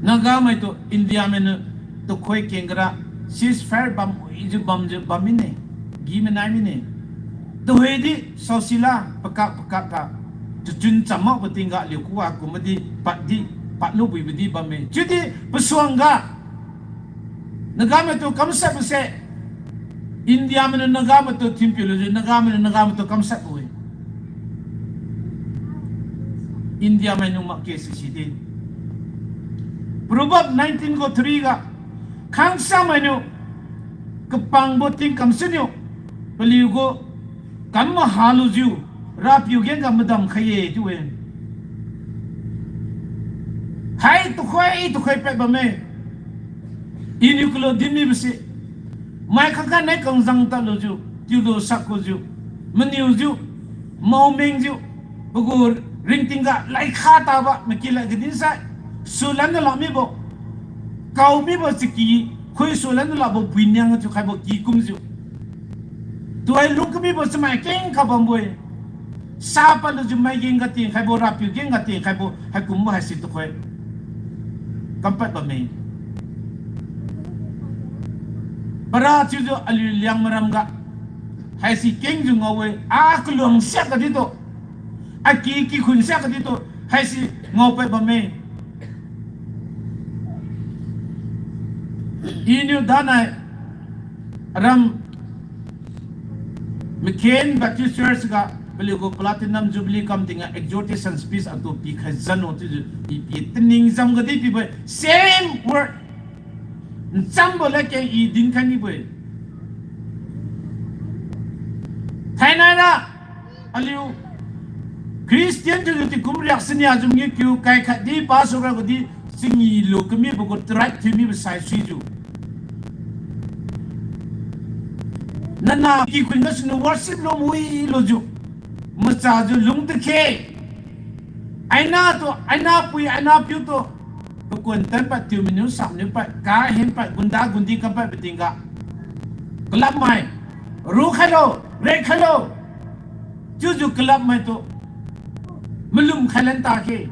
Naga maitu India mainiu tukhoi keng gara ceasefire bam wijiu bamjiu bam mine, gi manai mine. Tuhoidi saosila pakak pakak ga, tachun cham makbo tingga aliu khuga kumadi, paddi, padlu buibo di bamme. Chiudi pasuangga Naga maitu kamshatbo se, India mainiu Naga maitu thinpiu lujiu, Naga mainiu Naga maitu kamshatbo-e. India mainiu makge sisidi. Proverb nineteen gu three ga, khangsa mainiu kapangbo tingkam siniu, paliugu kam mahalujiu, Rapiu gengga madam khai-e chiu-e. Hai tukhoi tukhoi pad bamme. Iniu kalu dinmibo se, mai khangkha nai kangzang tadlujiu, tiulu sakkujiu, maniujiu, maomengjiu, pagu ringtingga laikha taba maki lad kadin sai, sulan nalak mibo, kao mibo chaki, khui sulan nalakbo puiniang thiu khaibo kikumjiu, tuhai lung kamibo chamai keng kabambo-e. Sa padlujiu mai gengga tien khaibo, Rapiu gengga tien khaibo haikumbo haise tukhoi kampad bamme. Para chiujiu aliu Liangmai ramga haise kengjiu ngao-e, a kaluang siak kaditu, aki kikhun siak kaditu, haise ngaopad bamme. Iniu danai aram McLean Baptist Church ga paliugu Platinum Jubilee kamtingga exhortation speech atu pikhai zan-o chiujiu i pi taning jam gadi pibo-e, same word. Nchambo ladkeng i dinkhai nibo-e. Thainaira aliu Christian thiujiu tingkum riak siniajiu mangiu kiu kai khatdi pastor gadi chingi lu kamibo gu tribe thiu mibo sai suijiu, nana kikhun gasuniu worship lu mui lujiu, machajiu lung takhe. Aina tu, aina pui, aina piu tu, pakun tan pad, tiu miniu sam niu pad, kahen pad, gunda gundi kam pad patingga, kalapmai, rukhailo, rekhailo chiujiu kalapmai tu malum khailan takhe.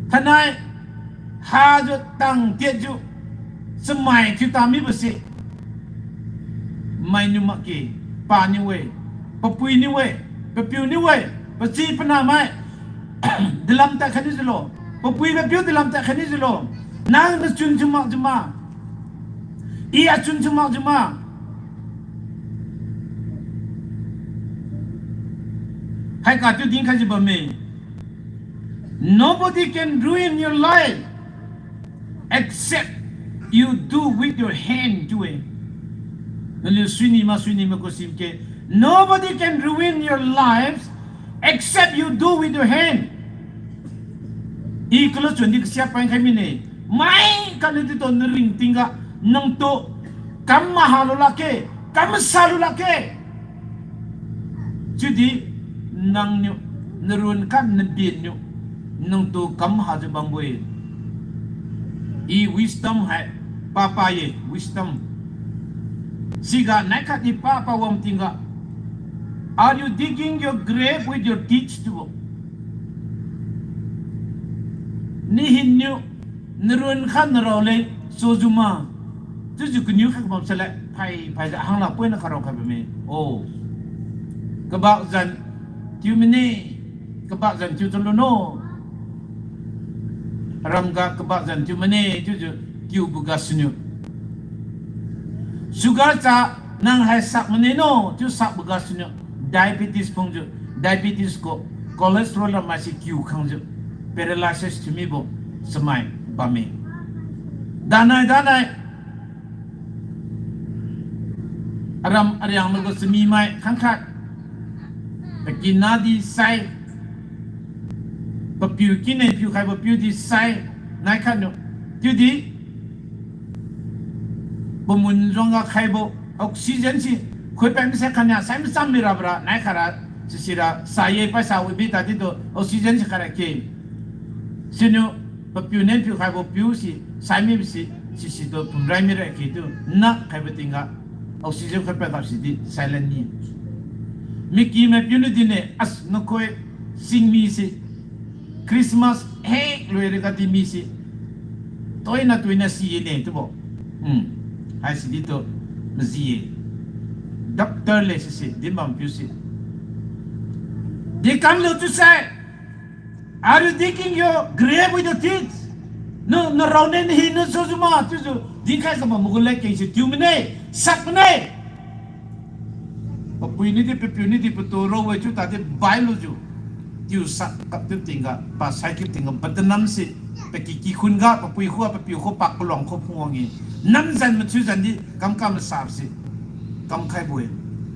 Thainai hajiu tang tiatjiu chamai thiu tamibo se, mainiu makge, paniu-e, papuiniu-e, papiuniu-e, pachi panamai, dilam tadkhai nijiulo, papui papiu dilam tadkhai nijiulo, nang nachun thiu makjiu ma, i achun thiu makjiu ma, haika chiu dinkhaijiu bamme. Nobody can ruin your life except you do with your hand chiu-e. Naliu suini ma suini ma gu sim ke. Nobody can ruin your life except you do with your hand. I kalu chun di kasia pangkhai mine. Mai kaniu ditu naringtingga nangtu kam mahalu lakge, kam masalu lakge. Chiudi nangniu, narun khat nabinniu, nangtu kam hajiu bambo-e. I wisdom hai papa ye, wisdom. Siga naikhat di papa wang tingga, are you digging your grave with your teeth chiubo? Nahinniu narun khat narao leng sojiu ma, chiujiu kaniu khat kabam sale, phai phaijiu hangla poina kharao khai bamme. O, kabak zan tiu mane, kabak zan tiu chalu no. Aramga kabak zan tiu mane chiujiu tiubo gasuniu, sugar cha nang hai sak mane no chiu sakbo gasuniu, diabetes phungjiu, diabetes gu cholesterol lamai si kiu khangjiu, paralysis thiu mibo chamai bamme. Danai danai aram ariang magu chamimai khangkhat, pakina di sai, papiu kine piukhaibo piu di sai, naikhat niu, chiudi pamun juangga khaibo oxygen si, khuipad mase khania sai macham mirabora naikhat ra, sisira sa ye paisa wibi tadi tu oxygen si khaira ke. Siniu papiu nen piu khaibo piu si, sai mibo si, sisi tu pumrai mira kitu, na khaibo tingga, oxygen khat padap sidi silent ni. Miki mai piu niu dinne, as nakhoi singmi se, Christmas hek loiraga di mi se, toina toina si-e ne chiubo. Hmm. Haisi di tu maji-e. Doctor le sise, dinbam piu se. Di kamlo chiusai. Are you digging your grave with your teeth? Na, narao ne nahina sujiu ma chiujiu dinkhai kabam magu ladkeng se tiu mane, sat mane. Papui nidi, papiu nidi, patu raowe chiu tadi bailujiu, tiu sat kap chiu tingga, pa sai kiu tingga, patanam se, paki kikhun ga, papui khuga, papiu khuga, pa kaluang khuga phungwang-e. Namzan mathiu zan di, kamkam masa se, kamkhaibo-e.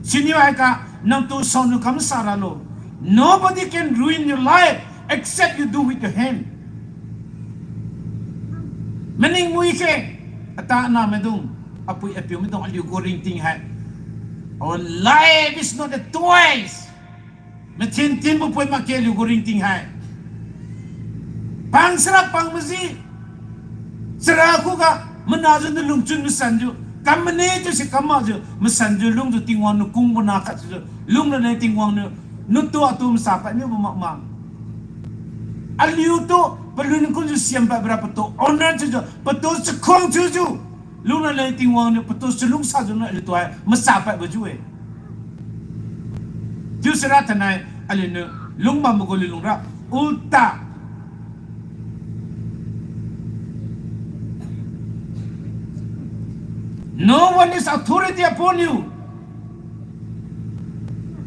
Siniu haiga, nangtu saoniu kamsa ralo. Nobody can ruin your life except you do with your hand. Maning mui khe, ata ana maidung, apui apiu maidung aliu gu ringting hai. Our life is not a toys. Mathen tinbo poi makge aliu gu ringting hai. Pang sara pang maji. Chara khuga manajiu nalungchun masanjiu, kam mane chiu si kam makjiu, masanjiu lungjiu Tingwang niu kungbo na khat chiujiu, lung raleng Tingwang niu, natu atu masa pad mibo makma. Aliutu palun kumjiu siam padbora patu honor thiujiu, patu chakhuang thiujiu, lung raleng Tingwang niu patu chalungsajiu na aliutu hai masa padbo chiu-e. Chiu sira thainai aliuniu lungbambo gu lungra ulta. No one is authority upon you.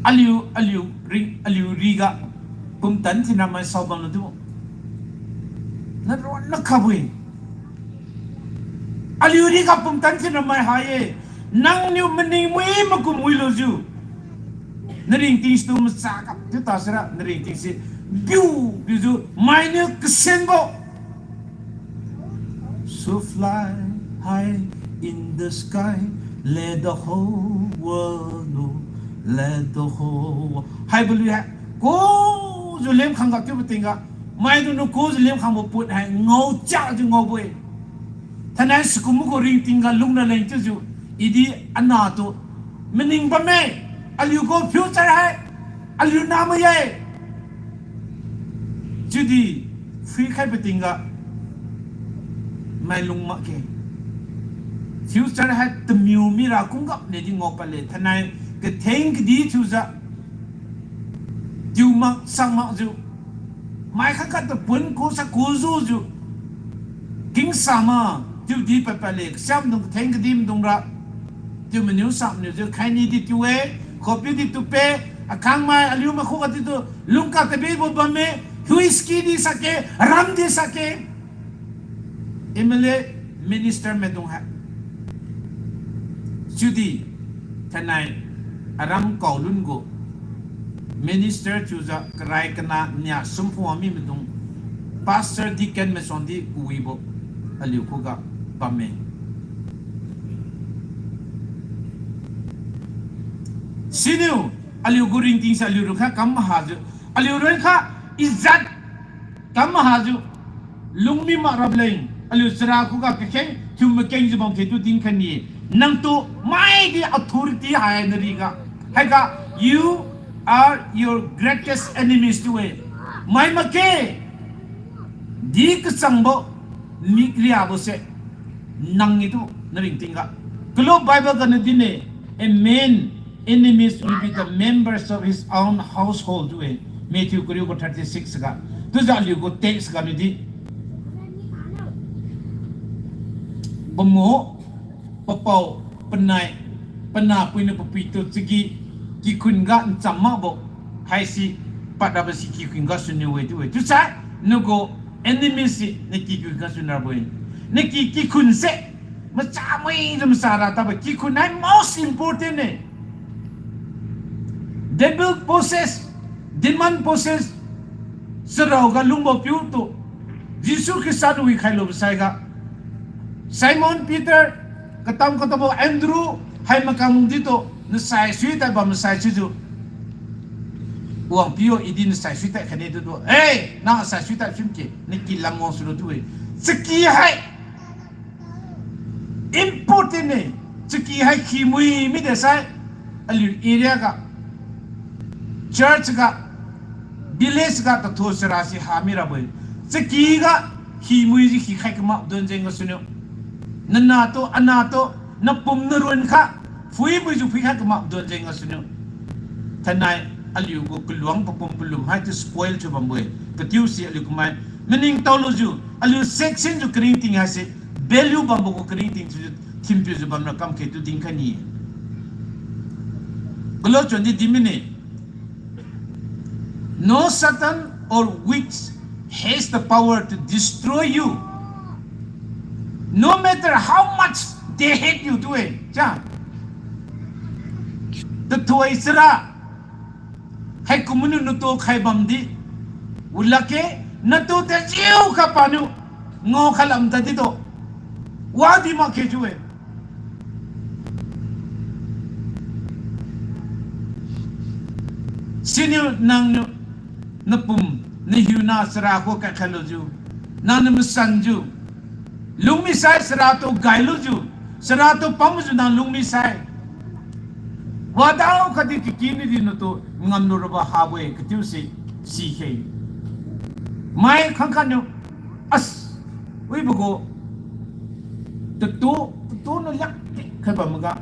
Aliu, aliu ri, aliu riga pumtan thinramai saobamlo chiubo. Naronna khabo-e. Aliu riga pumtan thinramai ha-e. Nangniu maning mui makum muilujiu, naringting situ macha kap chiu tasira naringting si biu biujiu mainiu kasenbo. So fly high in the sky, let the whole world know, let the whole wo-, haibo lui hai kujiu lemkhang ga chiubo tingga, maidungniu kujiu lemkhangbo put hai ngaochajiu ngaobo-e. Thainai sikumbo gu ringting ga lung raleng chiujiu, idi anatu maning bamme, aliu gu future hai aliu namai-e. Chiudi phuikhaibo tingga mailung makge. Future hai tamiu mira kumgapne di ngao padle, thainai katheng kadi thiujiu, tiu mak sang makjiu, mai khat khat tu pun ku sa kujiujiu, kingsa ma, chiudi pad padle, kasiamdung katheng kadi maidungra, tiu maniu samniujiu khaini di tiu-e, khopiu di tupe, akhangmai aliu mai khuga di tu, lungka tabibo bamme, whisky di sakge, rum di sakge. M L A, minister maidung hai. Chiudi, thainai, aram kaolun gu minister thiujiu karai kana nia sumphu wangmi maidung, pastor, deacon maisuang di kawibo aliu khuga bamme. Siniu, aliu gu ringting se aliu rui kha kam mahajiu, aliu rui kha ijat kam mahajiu, lungmi mak rableng, aliu chara khuga kakheng thiu makengjiu bam khe tu dinkhai ni-e. Nangtu maidi authority hai nariga, haiga, you are your greatest enemies tu-e. Mai makge, di kachangbo, mikriabo se, nang-e tu naringting ga. Kalu Bible ganiu din-e, a man enemies will be the members of his own household chiu-e. Matthew kariu gu thirty six ga. Chiujiu aliu gu text ganiu di, pamu, papao, panai, panahpuiniu papuitu chagi, kikhun ga ncham makbo, haisi, padrabo si kikhun ga suniu-e chiu-e. Chiusai, nagu enemies si, naki kikhun ga sunrabo-e. Naki kikhun se, macha muijiu macha ra tabo, kikhun hai most important-e. Devil possess, demon possess, charao ga lungbo piutu, Jesu Khrista niu wikhailubo saiga, Simon Peter, katam katabo Andrew, hai makam lungditu, nasai sui tadbam masai sijiu, Wangpiu, i di nasai suitad khaine chiudu, eh, nang asai suitad sumke, naki lam wang sulo chiu-e. Chaky hai important ne. Chaky hai khimui mide sai, aliu area ga, church ga, village ga tathu sara si ha mirabo-e. Chaky ga khimui ji khikhai kamak don jeng gasuniu, nanah tu, anah tu, napum narun kha phuimuijiu phuikhai kamak don jeng gasuniu, thainai aliu gu kaluang papum palum hai tu spoil thiu bambo-e. Katiusi aliu kamai maningtaolujiu, aliu section jiu karingting haise value bambo gu karingting thiujiu, thinpiujiu bamra kamkhe tu dinkhai ni-e. Kalo chandi di mine. No Satan or witch has the power to destroy you, no matter how much they hate you tu-e. Cha, tathui chara haikum maniu natu khai bamdi, ulakge, natu tajiu kha paniu ngao khalam tadi tu, wadi makge chiu-e. Siniu nangniu napum, nahiuna chara khu kaikhailujiu, nangniu masanjiu lungmisai, chara tu gailujiu, chara tu pamjiu nang lungmisai, wadao khatdi kakinidi natu ngamlu rabo habo-e katiusi sikhe. Mai khangkhatniu, as, wibo gu tatu, tatu niu liaktik khai bamga,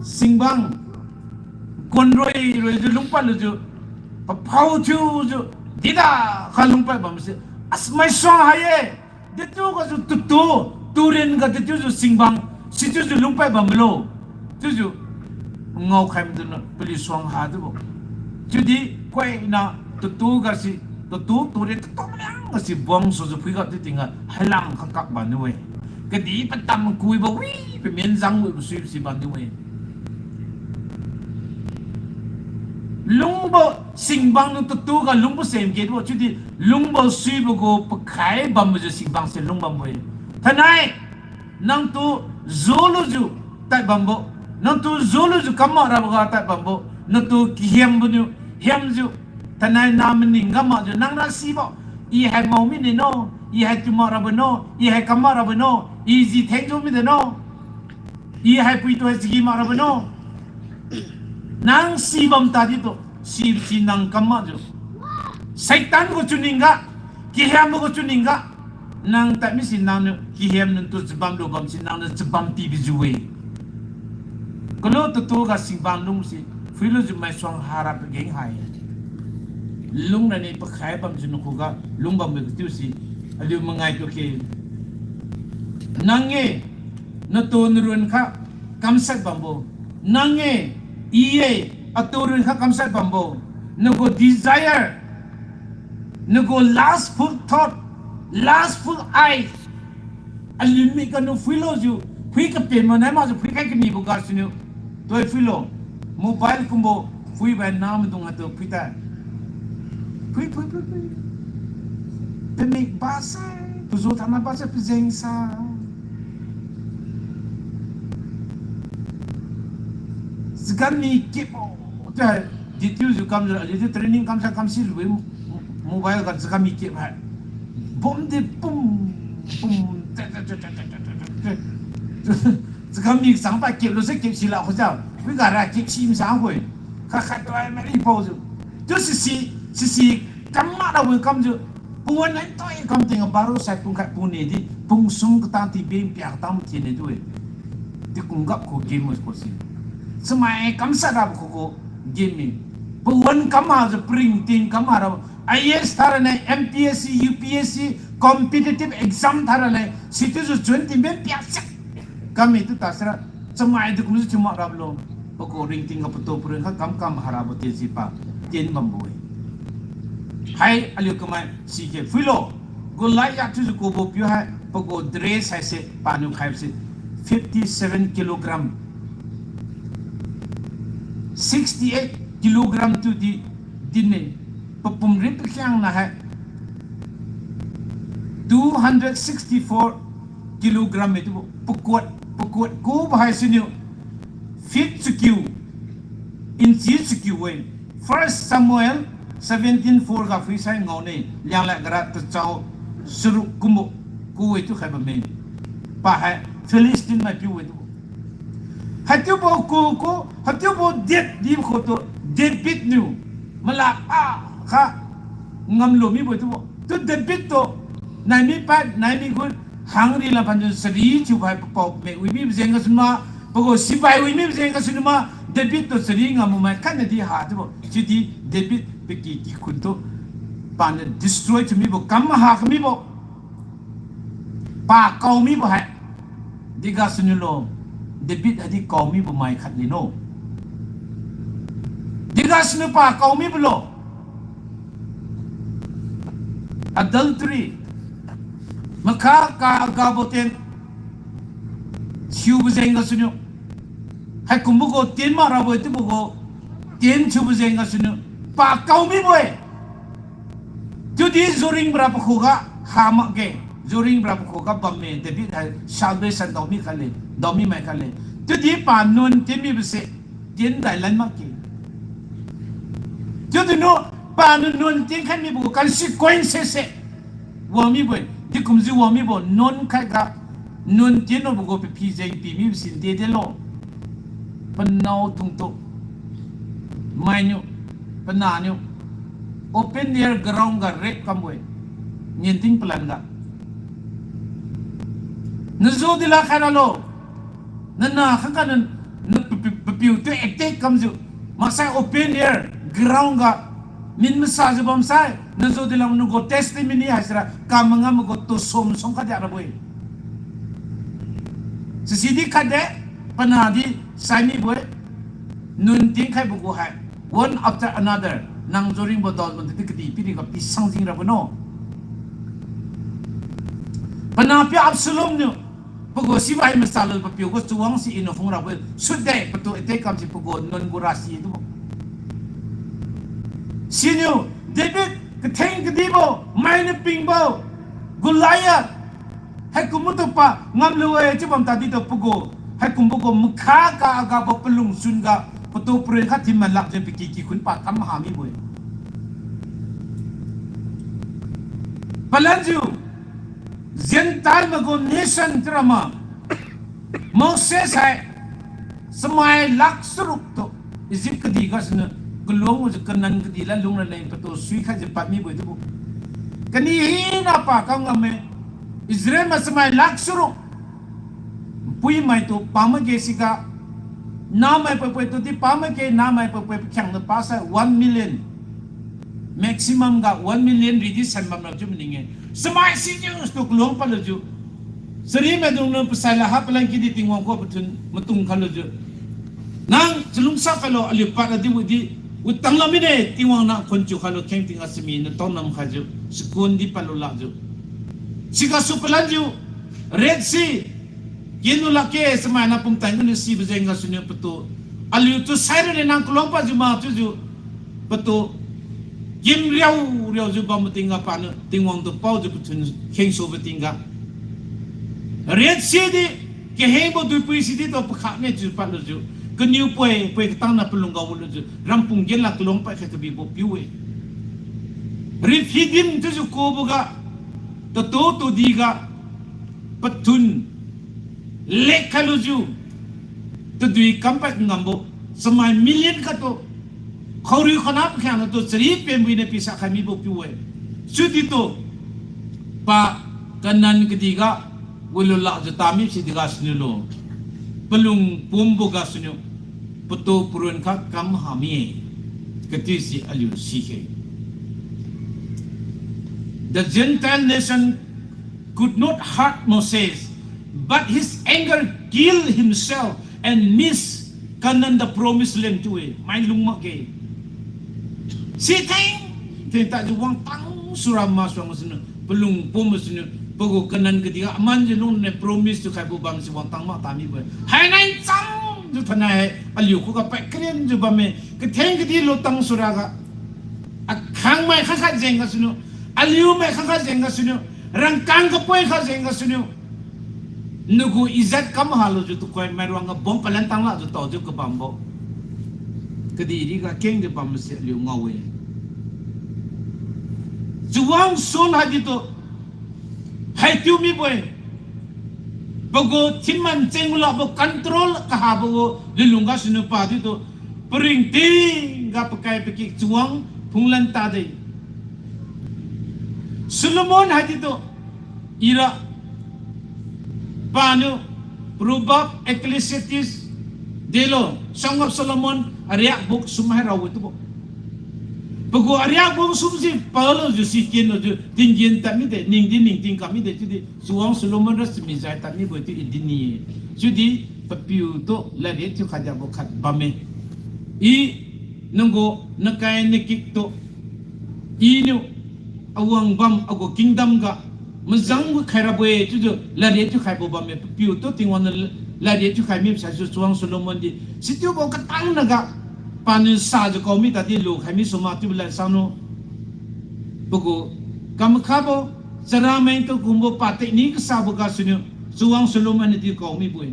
singbang kuanroi roijiu lungpad lujiu, paphao thiujiu, dida kha lungpad bamse, as, maisuang ha-e. Dechiu gasu tatu, turen ga dechiujiu singbang, sichiujiu lungpad bamlo chiujiu ngaokhai maidungniu paliu suang ha chiubo. Chiudi koina tatu gasi, tatu turen tatu maliang gasi buang sujiu phuiga chiu tingga hailang khakak bamniu-e. Kadih patam kuibo wi, pamen jang wibo suibo si bamniu-e. Lungbo singbang niu tatu ga lungbo semge chiubo chiudi, lungbo suibo gu pakhai bambojiu singbang se lungbambo-e. Thainai nangtu julujiu tad bambo, nangtu julujiu kam mak raboga tad bambo, natu kahiambo niu hiamjiu, thainai na maning ga makjiu nang ra sibo, i hai mao mine no, i hai tu mak rabo no, i hai kam mak rabo no, i ji thengjiu mide no, i hai puitu hai chagi mak rabo no. Nang si bam tadi tu, si si nang kam makjiu, Satan gu chunning ga, kahiambo gu chunning ga, nang tad misi nangniu kahiam nangtu chabam lubam si nangniu chabam pibijiu-e. Kalu tatu ga singbang lungsi phuilujiu maisuang hara pageng hai. Lungra ni pakhai bamjiu nakhuga lungbambo katiusi aliu mangai tukhe. Nang-e, natu narun kha kamshat bambo. Nang-e, i-e, atu run kha kamshat bambo. Nagu desire, nagu lustful thought, lustful eyes, aliu mik ganiu phuilujiu, phui kapen manai makjiu phuikhai kamibo gasuniu, toi phuilo. Mobile kumbo phuibo namaidung hatu phuitai. Phui, phui, phui, phui. Pamik basai, pazu thana basai, pajeng sa. Chagan mi kipbo, tu hai, dithiujiu kamjiu, aliu di training kamsai kamsi lubui, mobile ga chagan mi kip hai. Bom di pum, pum, te, te. Chagan mi chang pa kip luse kip sila khujiu. Phuiga ra kip si masang khui. Khat khat tu ai mari paojiu. Tu sisi, sisi, kam mak rabo kamjiu. Pawan nai toi kam tingga baro sai pung khat pung ni di, pung sum katang ti beng pia katang mathiu ni tu-e. Di kung gap kho game mo kho si. Chamai kamshat rabo khuga game mi. Pawan kam hajiu paringting kam ha rabo. I A S thaira nai, M P S C, U P S C, competitive exam thaira nai, sichiujiu chun ti beng pia siak. Kam mi tu tasara, chamai di kumjiu thiu mak rabo lo. Pagu ringting ga patu parun kha kam kam ha rabo tensi pa, tien bambo-e. Hai aliu kamai sike phuilo. Goliath chiujiu kubo piu hai, pagu dress haise paniu khaibose fifty seven kilogram. Sixty eight kilogram tu di din-e, papum rin pakhiangna hai two hundred sixty four kilogram e chiubo pakuat, pakuat kubo haisiniu feet chakiu, inch chakiu-e. First Samuel seventeen four ga phuisai ngaone, Lianglad gara tachao charuk kumbo ku-e chiu khai bamme. Pa hai Philistine mai piu-e chiubo. Haichiubo ku ku, haichiubo date di khutu, David niu malak a kha ngamlu mibo chiubo. Tu David tu nai mi pad, nai mi gu hangri la phanjun chari thiu hai papao me wi mibo jeng gasuniu ma, pagu sipai wi mibo jeng gasuniu ma, David tu chari ngamumai khatnadi ha chiubo. Chiudi David paky kikhun tu paniu destroy thiu mibo, kam maha kamibo. Pa kao mibo hai. Di gasuniu lo, David haidi kao mibo mai khat lino. Di gasuniu pa kao mibo lo. Adultery. Makha ka gabo tien thiubo jeng gasuniu. Haikumbo gu tien mak rabo-e chiubo gu tien thiubo jeng gasuniu. Pa kao mibo-e. Chiudi juring bra pakhuga ha makge. Juring bra pakhuga bamme, David hai salvation daomi khatle, daomi mai khatle. Chiudi pa nuan tien mibo se, tien dailan makge. Chiudi nu, paniu nuan tien khai mibo consequences se wang mibo-e, dikumjiu wang mibo, nuan khatga, nuan tien lubo gu paphi jeng pi mibo sin de delo. Panao tungtu mainiu, pananiu open air ground ga rape kambo-e. Ngenting palan ga. Nazu dila khai ralo. Nana khangkha na, na papiu, papiu tu attack kamjiu. Maksai open air ground ga min masajiu bamsai, nazu dilam nagu testimony haisira kam mangam gu tu som som khatdi rabo-e. Sisi di khatde, panadi sai mibo-e, nuan tingkhaibo gu hai, one after another, nang juringbo daobo di kadihpiriga pi sangjing rabo no. Panahpiu Absalom niu, pagu sibai masalu papiu gu chawang si iniu phung rabo-e, sutde patu attack kamse pagu nuan gu rasi dubo. Siniu, David katheng kadibo, mainiu pingbo, Goliath, haikum matu pa ngamlu-e chiu bam tadi tu pagu, haikumbo gu makha ka agabo palungchun ga, patu parun khat thiman lakjiu paky kikhun pa kam ha mibo-e. Palanjiu, Gentile mai gu nation chiura ma, Moses hai, chamai lak charuk tu, Egypt kadih gasuniu, kaluang gajiu Canaan kadih la lung raleng patu suikhaijiu pad mibo-e chiubo. Kani hina pa kam ngamme, Israel mai chamai lak charuk, puimai tu pamakge siga, namai poipoi tu di pamakge, namai poipoi pakhiangna pasai one million. Maximum ga one million ridi san bamra chiu maning-e. Chamai sijiu tu kaluang padlujiu, chari maidungniu pasai la ha palan kidi Tingwang khuga pathun matung khalujiu, nang chalungsa khailo, aliu pad radi wudi, wutang la mine, Tingwang nang khun chiu khailo, kheng tingga chami natao nam khaijiu, sakun di padlu lakjiu. Sigasu palanjiu, Red Sea, kenu lakge, chamaina pumtan ganiu sibo jeng gasuniu patu, aliutu saira ne nang kaluang padjiu ma chiujiu, patu, kim riao riaojiu bambo tingga paniu Tingwang tu paojiu pathun khengsubo tingga, Red Sea di, kahengbo duipui sidi tu pakhakne chiu padlujiu, kaniu poi poi katangna palungga wulujiu rampung genla kaluang pad khai kabibo piu-e. Rephidim chiujiu kuboga, tatu tudiga, pathun lek khailujiu, tadui kampad ngambo, chamai million khattu, khaorui khaona pakhiangnatu chari penbuiniu pisa khai mibo piu-e. Chiudi tu, pa Canaan kadihga, wulu lakjiu tami sidi gasuniu lo, palung pumbo gasuniu, patu parun khat kam ha mi-e, kati si aliu sikhe. The Gentile nation could not hurt Moses, but his anger killed himself and missed Canaan, the promised land chiu-e, mailung makge. Sitheng, theng tadjiu wangtang sura masuang siniu, palung pum siniu, pagu Canaan kadihga amanjiu lungne promise tu khaibo bam si wangtang mak tamibo-e. Hainai changjiu thainai, aliu khuga pad karenjiu bamme, katheng kadih lutang suraga. Akhangmai khangkhat jeng gasuniu, aliumai khangkhat jeng gasuniu, rangkang kapoi khat jeng gasuniu, nagu ijat kam halujiu tuhoi mairuangga bom palan tang lakjiu taojiu kabambo, kadihriga kengjiu bambo si aliu ngao-e. Chawang Saul haidi tu, haitiu mibo-e. Pagu thinman cheng labo control kahabo gu lunlung gasuniu padi tu, paringting ga pakai pakik chawang phunglan tade. Solomon haidi tu, ira paniu Proverb, Ecclesiastes, delo, Song of Solomon, ariak bung sum hai raowe tubo. Pagu ariak bung sum si palo jiu si kenlo jiu tinggen tad mide, ningdi ningting kam mide, chiudi chawang Solomon ra chamijai tad mibo-e chiu i dinni-e. Chiudi papiu tu ladriat thiukhai diabo khat bamme. I nanggu nakai nakik tu iniu awang bam agu kingdom ga majang gu khai rabo-e chiujiu ladriat thiukhaibo bamme, papiu tu Tingwang niu ladriat thiukhai mi saisu chawang Solomon di. Sichiubo katang naga paniu sajiu kao mi tadi lukhai mi suma chiubo lad sangnu. Pagu kamakhabo, charamai tu kumbo patekni kasabo gasuniu chawang Solomon niu di kao mibo-e.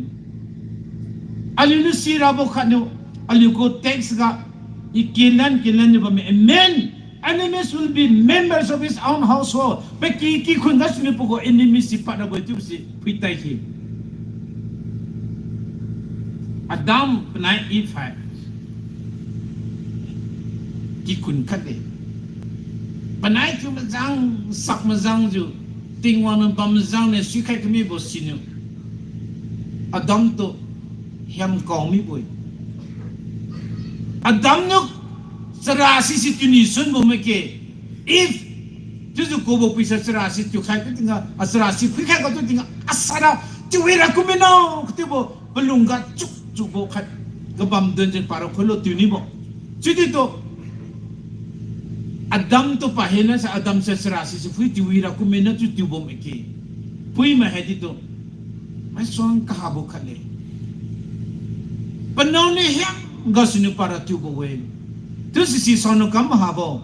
Aliuniu sirabo khatniu, aliu gu text ga, i kenlan kenlan niu bamme, amen. Enemies will be members of his own household. Paki kikhun gasuniu pagu enemies si pad rabo-e chiubo si phuitai khe. Adam panai Eve hai kikhun khatde. Panai thiu majang, sak majangjiu, Tingwang niu bam majang niu suikhai kamibo siniu Adam tu hiam kao mibo-e. Adam niu chara si si tiuni sunbo make. Eve chiujiu kubo puisa chara si tiukhai tu tingga, a chara si phuikhai ka tu tingga, asara tiuwi ra kum mino, katiubo palung ga chukchukbo khat kabam donjiu para khulo tiunibo. Chiudi tu Adam tu pahina sa Adam sa chara si si phui tiuwi ra kum mino chiu tiubo make. Puimai haidi tu maisuang kahabo khatle. Panao niu hiam gasuniu para tiubo-e. Chiu sisi saoniu kam habo.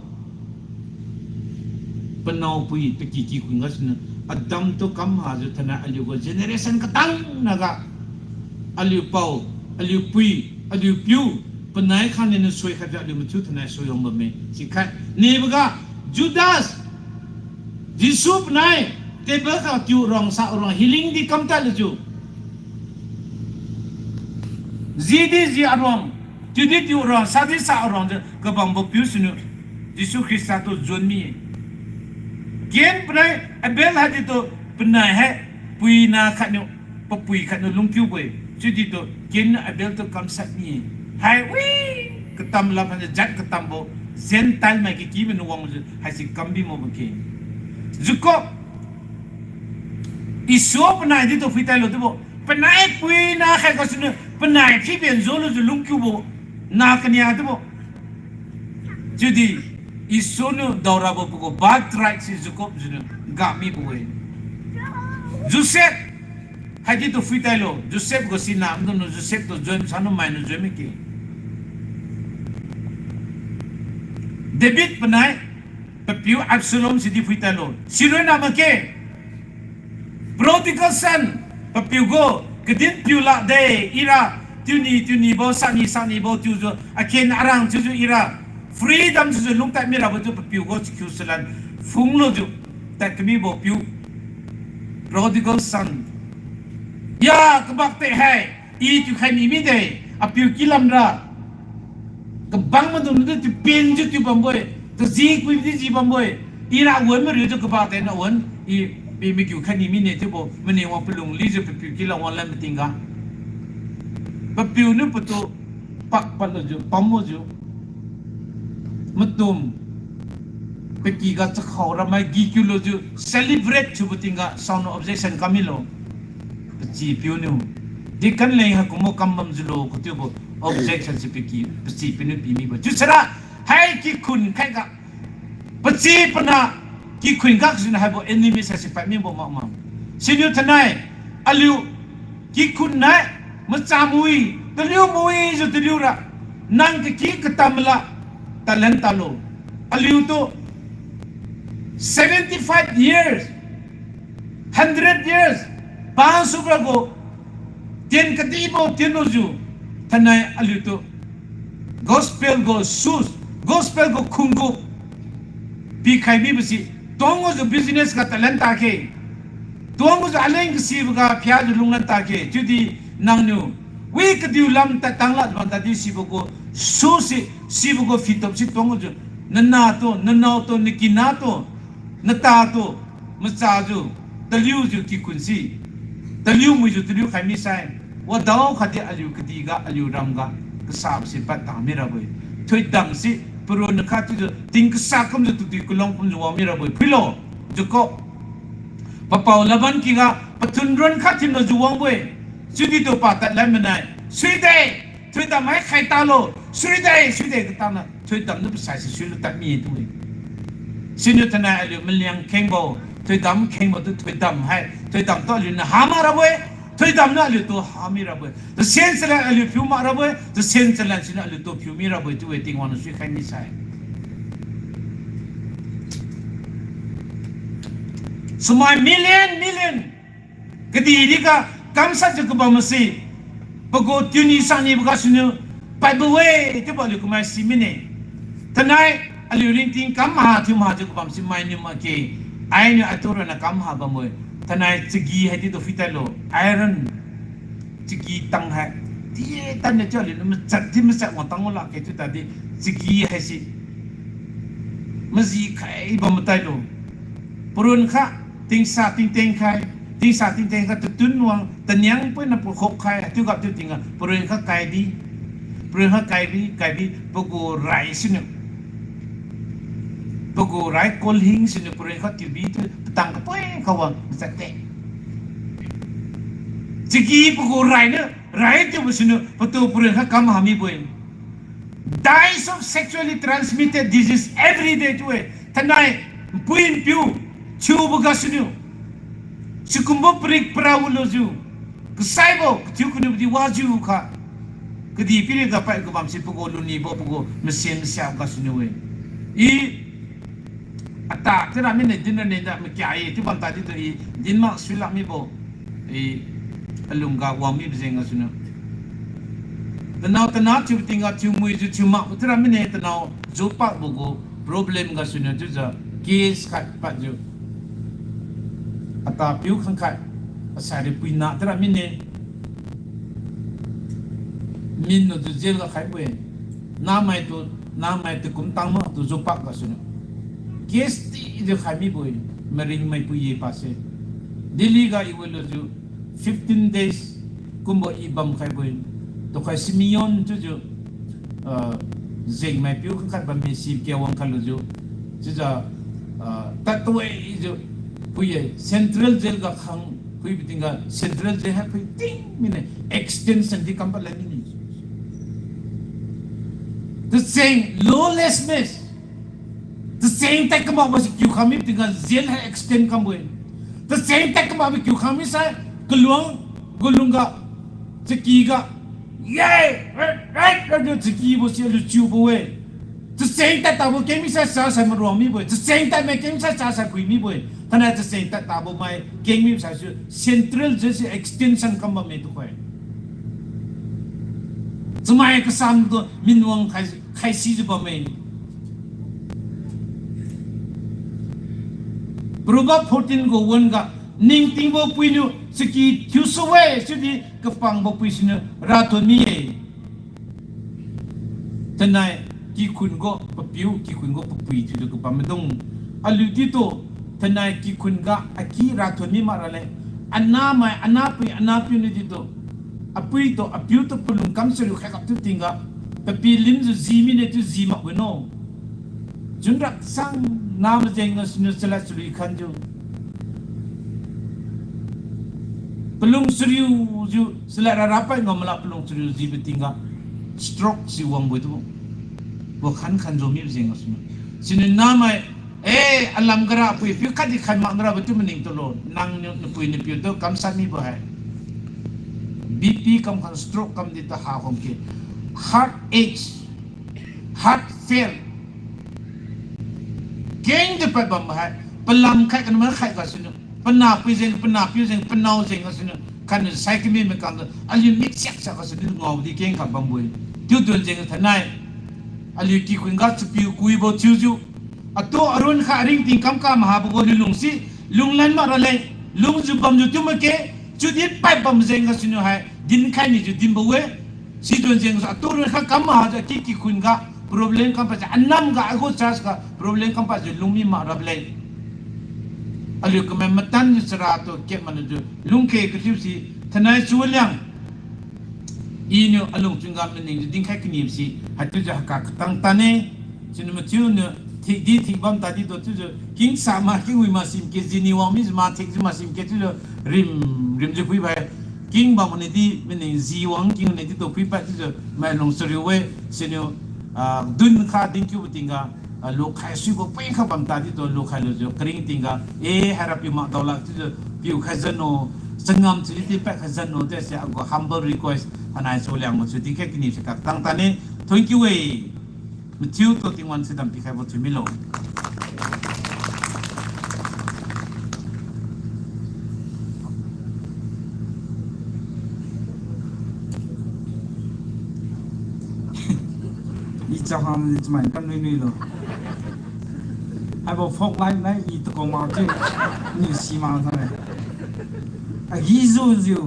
Panaopui paki kikhun gasuniu Adam tu kam hajiu thainai aliu gu generation katang naga aliu pao, aliu pui, aliu piu, panai khangniu sui khatjiu aliu mathiu thainai suiwang bamme. Sikhai niboga Judas, Jesu panai table kha tiu ruang sa ruang healing di kam tadlujiu, jidi ji aruang, tiudi tiu aruang, sadi sa aruang jiu kabambo piu siniu Jesu Khrista tu juan mi-e. Cain panai Abel haidi tu panai hai puina khatniu, papui khatniu lungkiubo-e. Chiudi tu Cain niu Abel tu kamshat mi-e. Hai wi katam lam haniu jat katambo Gentile mai kakibo niu wangjiu haisi kam bimo make. Jacob, Esau panai di tu phuitailo chiubo, panai puina khai gasuniu panai phiben jolujiu lungkiubo na kania chiubo. Chiudi Esau niu daorabo pagu birthright si Jacob jiuniu ga mibo-e. Joseph haidi tu phuitailo, Joseph gu sina maidungniu Joseph tu juan saniu mainiu juan mike. David panai papiu Absalom sidi phuitailo, siroina make. Prodigal son, papiu gu kadin piu lakde, ira tiuni tiunibo, sani sanibo tiujiu, aken arang chiujiu ira freedom chiujiu lungtad mirabo chiu papiu gu chakhiu salan phunglujiu tad kamibo piu, prodigal son. Ya kabak te hai, i tiukhai ni mide, apiu kilamra kabang maidungniu di tiupinjiu tiu bambo-e, taji kuibo di ji bambo-e, ira wan mariujiu kabak tena wan, i pi makiu khai ni mine chiubo, mane wang palung lijiu papiu kilam wanglan matingga. Papiu niu patu pak padlujiu, pamlujiu, matum pakyga chakhao ramai gi kiulujiu celebrate thiubo tingga saoniu objection kam milo. Pachi piuniu, deacon leng haikumbo kam bamjiulo katiubo objection si paky, pachi piuniu pi mibo. Chiusira, hai kikhun khaiga pachi panah kikhun ga siniu haibo enemy saisi pad mibo makma. Siniu thainai aliu kikhun nai macha mui, taliu muijiu taliura, nang kaki katamla, talent talo. Aliutu seventy five years, hundred years, pasukragu tien kadibo tienlujiu, thainai aliutu gospel gu shoes, gospel gu khungguk pikhai mibo si, Tuang gajiu business ga tadlan takhe. Tuang gajiu aleng kasibo ga phiajiu lunglan takhe. Chiudi nangniu wi kadiu lam tadtang lad bam tadi sibo gu su si, sibo gu phitop si tuang gajiu, nanah tu, nanao tu, nakina tu, nata tu, machajiu, taliujiu kikhun si, taliu muijiu taliu khai misai, wadao khatdi aliu kadihga, aliu ramga, kasabo si pad tang mirabo-e. Thoidam si, paronna khat chiujiu, tingkasa kumjiu, tutui kalong kumjiu wang mirabo-e. Phuilo, Jacob. Papao Laban kiga, pathun ron khat thinlo jiu wangbo-e. Chiudi tu pa tadlan manai. Suide, thoidam hai khai talo. Suide, suide katana. Thoidam niu pasai si suilu tadmi-e tu-e. Siniu thainai aliu maliang khengbo, thoidam khengbo tu thoidam hai. Thoidam tu aliuniu ha mak rabo-e. Thoidam niu aliutu ha mirabo-e. Tasen chalan aliu phiu mak rabo-e. Tasen chalan siniu aliutu phiu mirabo-e chiu-e Tingwang niu suikhai misai. Sumai million, million. Kadihdiga kamshatjiu kabam masi. Pagu tiuni sanibo gasuniu padbo-e, chiubo aliu kamai si mine. Thainai aliu ringting kam maha thiu mahajiu kabam si mainiu makge. Ainiu atu ronna kam maha bambo-e. Thainai chagi haidi tu phitailo. Iron. Chagi tang hai. Di tadniu chiu aliuniu machat di machat wangtang lakge chiu tadi. Chagi haise maji khai bam matailo. Parun kha tingsa tingteng khai, tingsa tingteng kha tatun wang taniang puina pakhop khai, haichiuga chiu tingga parun kha kaibi, parun kha kaibi, kaibi, pagu rai siniu, pagu rai kolhing siniu parun kha tiubi chiu patang kapoi kha wang machate. Chagi pagu rai niu, rai chiubo siniu patu parun kha kam ha mibo-e. Dies of sexually transmitted disease every day chiu-e. Thainai npui npiu thiubo gasuniu, sikumbo parik para wulujiu, kasaibo kathiu kaniubo di wajiukha, kadihpiriga pad kabam si pagu lunibo pagu masen masiabo gasuniu-e. I ata chiura mine dinra neda makia-e chiu bam tadi tu i dinmak suilak mibo, i alungga wang mibo jeng gasuniu, tanao tana thiubo tingga thiumuijiu thiumakbo chiura mine tanao jupakbo gu problem gasuniu chiujiu case khat padjiu, ata piu khangkhat, asari puina chiura mine, minlujiu jail ga khaibo-e. Namai tu, namai tu kum tangma tu jupak gasuniu case tijiu khai mibo-e, maringmai pui-e pase. Delhi ga iwoi lujiu fifteen days kumbo i bamkhaibo-e. Tukhai Simeon chiujiu, ah, jengmai piu khangkhat bamme si kia wang khalujiu, chiujiu, ah, tadtao-e jiu phui-e, central jail ga khang phuibo tingga central jail hai phui ting mine, extension di kam pad lan mine. Tacheng lawlessness. Tacheng tad kamakbo si kiu khang mibo tingga jail hai extend kambo-e. Tacheng tad kamakbo kiu khang misai, kaluang gulungga, chakyga, ye, eh, eh, eh, chakybo si aliu chiubo-e. Tacheng tad tabo keng misai chasai maruang mibo-e. Tacheng tadmai keng misai chasai phui mibo-e. Thainai tacheng tad tabo mai keng misai su central jail si extension kam bamme tukhoi. Chamai kasam tu minwang khai, khaisijiu bamme. Proverb fourteen gu one ga, ningtingbo puiniu chaky thiusu-e, chiudi kapangbo pui siniu rathon mi-e. Thainai kikhun gu papiu, kikhun gu papui thiujiu kabam maidung. Aliu ditu, thainai kikhun ga aki rathon mi mak raleng. Anahmai, anahpui, anahpiu niu ditu, apui tu, apiu tu palung kam chariu khaigap chiu tingga, papi limjiu ji mine chiu ji makbo no. Chunrasang namajeng gasuniu chalad chalui khanjiu, palung chariujiu chalad rarapad ngam mala palung chariu jibo tingga stroke si wangbo-e tu. Wakhan khanjiu mibo jeng gasuniu, siniu namai, eh, alam gara apui piu khatdi khai mak rabo chiu maning tulo, nangniu napui napiu tu kamshat mibo hai. B P kam khang stroke kam ditu ha khomke. Heart ache, heart fail. Kengjiu pad bambo hai. Palam khai kanam khai gasuniu, panahpui jeng, panahpiu jeng, panao jeng gasuniu, khatniu sai kami mai kamjiu aliu mik siaksa gasuniu ngaodi keng kha bambo-e. Chiu don jeng thainai, aliu kikhun ga chapiu kuibo thiujiu, Atu arun kha ringting kam kam habo gu lulung si, lunglan mak raleng, lungjiu bamjiu tu make, chiudi pad bam jeng gasuniu hai dinkhai nijiu dinbo-e. Sijon jeng gasu atu arun kha kam hajiu aki kikhun ga problem kam padjiu, anam ga agu church ga problem kam padjiu lungmi mak raleng. Aliu kamai matanjiu chara tu kep manajiu lungkhe kathiu si, thainai Chuliang iniu alungchun ga maningjiu dinkhai kani si, haichiujiu haka katang tane, siniu mathiuniu thikdi thikbam tadi tu chiujiu kingsa ma kingwi ma sim ke jini wang mijiu ma thikjiu ma sim ke chiujiu rim, rimjiu phuibo-e. King bam nidi maning ji wang king nidi tu phuipad chiujiu mailung chariu-e, siniu, ah, dun kha dinkiubo tingga, ah, lukhai suibo pui kha bam tadi tu lukhai lujiu karing tingga, e, haira piu mak daolak chiujiu piu khai jano, changam chiudi pad khai jano, tese agu humble request, thainai Chuliang masu dinkhai kani si katang tane, thank you e. Mathiu tu Tingwang si dam pikhaibo thiumilo. I chaham ni chamai kam nui nuilo. Haibo folk life nai i tuko ma chiu, niu si ma thane. Agi jujiu.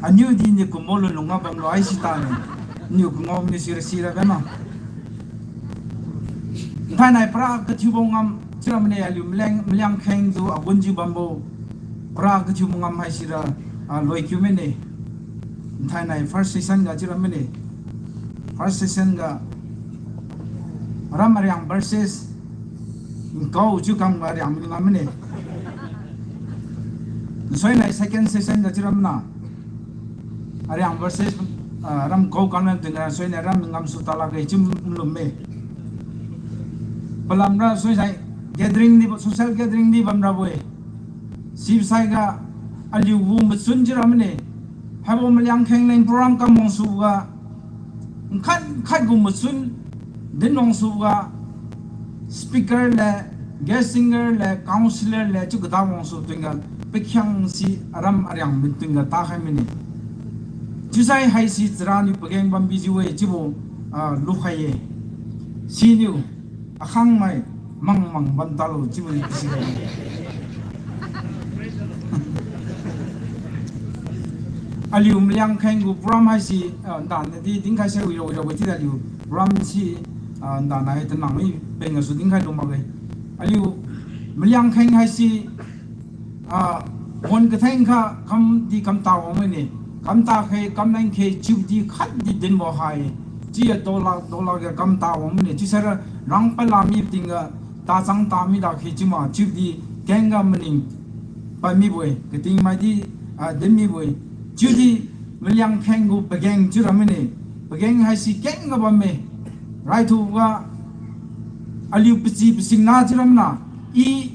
Aniu di niu kumbo lunlung ga bamlo haisi tane. Niu kungao niu sira sira bamma. Nthainai para kathiubo ngam chiura mane aliu maliang, maliang kheng tu agunjiu bambo. Para kathiubo ngam haisira, ah, loi kiu mane. Nthainai first session ga chiura mane. First session ga aram Ariang versus Nkao chiu kam ga Ariang mani ngam mane. Nsoinai second session ga chiura mana. Ariang versus, ah, aram Nkao kamlan tingga nsoinai aram ngam su talakge chiu malum me. Palamra soisai gathering di, social gathering di bamrabo-e. Sibosai ga aliu gu machun chiura mane. Haibo maliang kheng leng program kam wangsu ga, nkhat nkhat gu machun din wangsu ga, speaker le, guest singer le, counsellor le chiu kada wangsu tingga pakhiang si aram Ariang mi tingga takhai mane. Chiusai haisi chara niu pageng bambijiu-e chiubo, ah, lukhai-e. Siniu akhangmai mang mang bam talo chiubo ni pisi-e. Aliu maliang kheng gu program haisi, ah, ndanadi dinkhai se wira wira witi aliu program si, ah, ndanai tanang mi peng gasu dinkhai lu makge. Aliu maliang kheng haisi, ah, hon katheng kha kamdi kamta wang mane. Kamta khe, kamleng khe, chiudi khatdi dinbo hai. Chiujiu dolak, dolak ga kamta wang mane. Chiusaira rang pala mi tingga, tachang ta mida khe chiuma, chiudi kengga maning pamibo-e, katingmaidi, ah, dinmibo-e. Chiudi maliang kheng gu pageng chiura mane. Pageng haisi kengga bamme. Raithuga aliu pachi pasingna chiura mana. I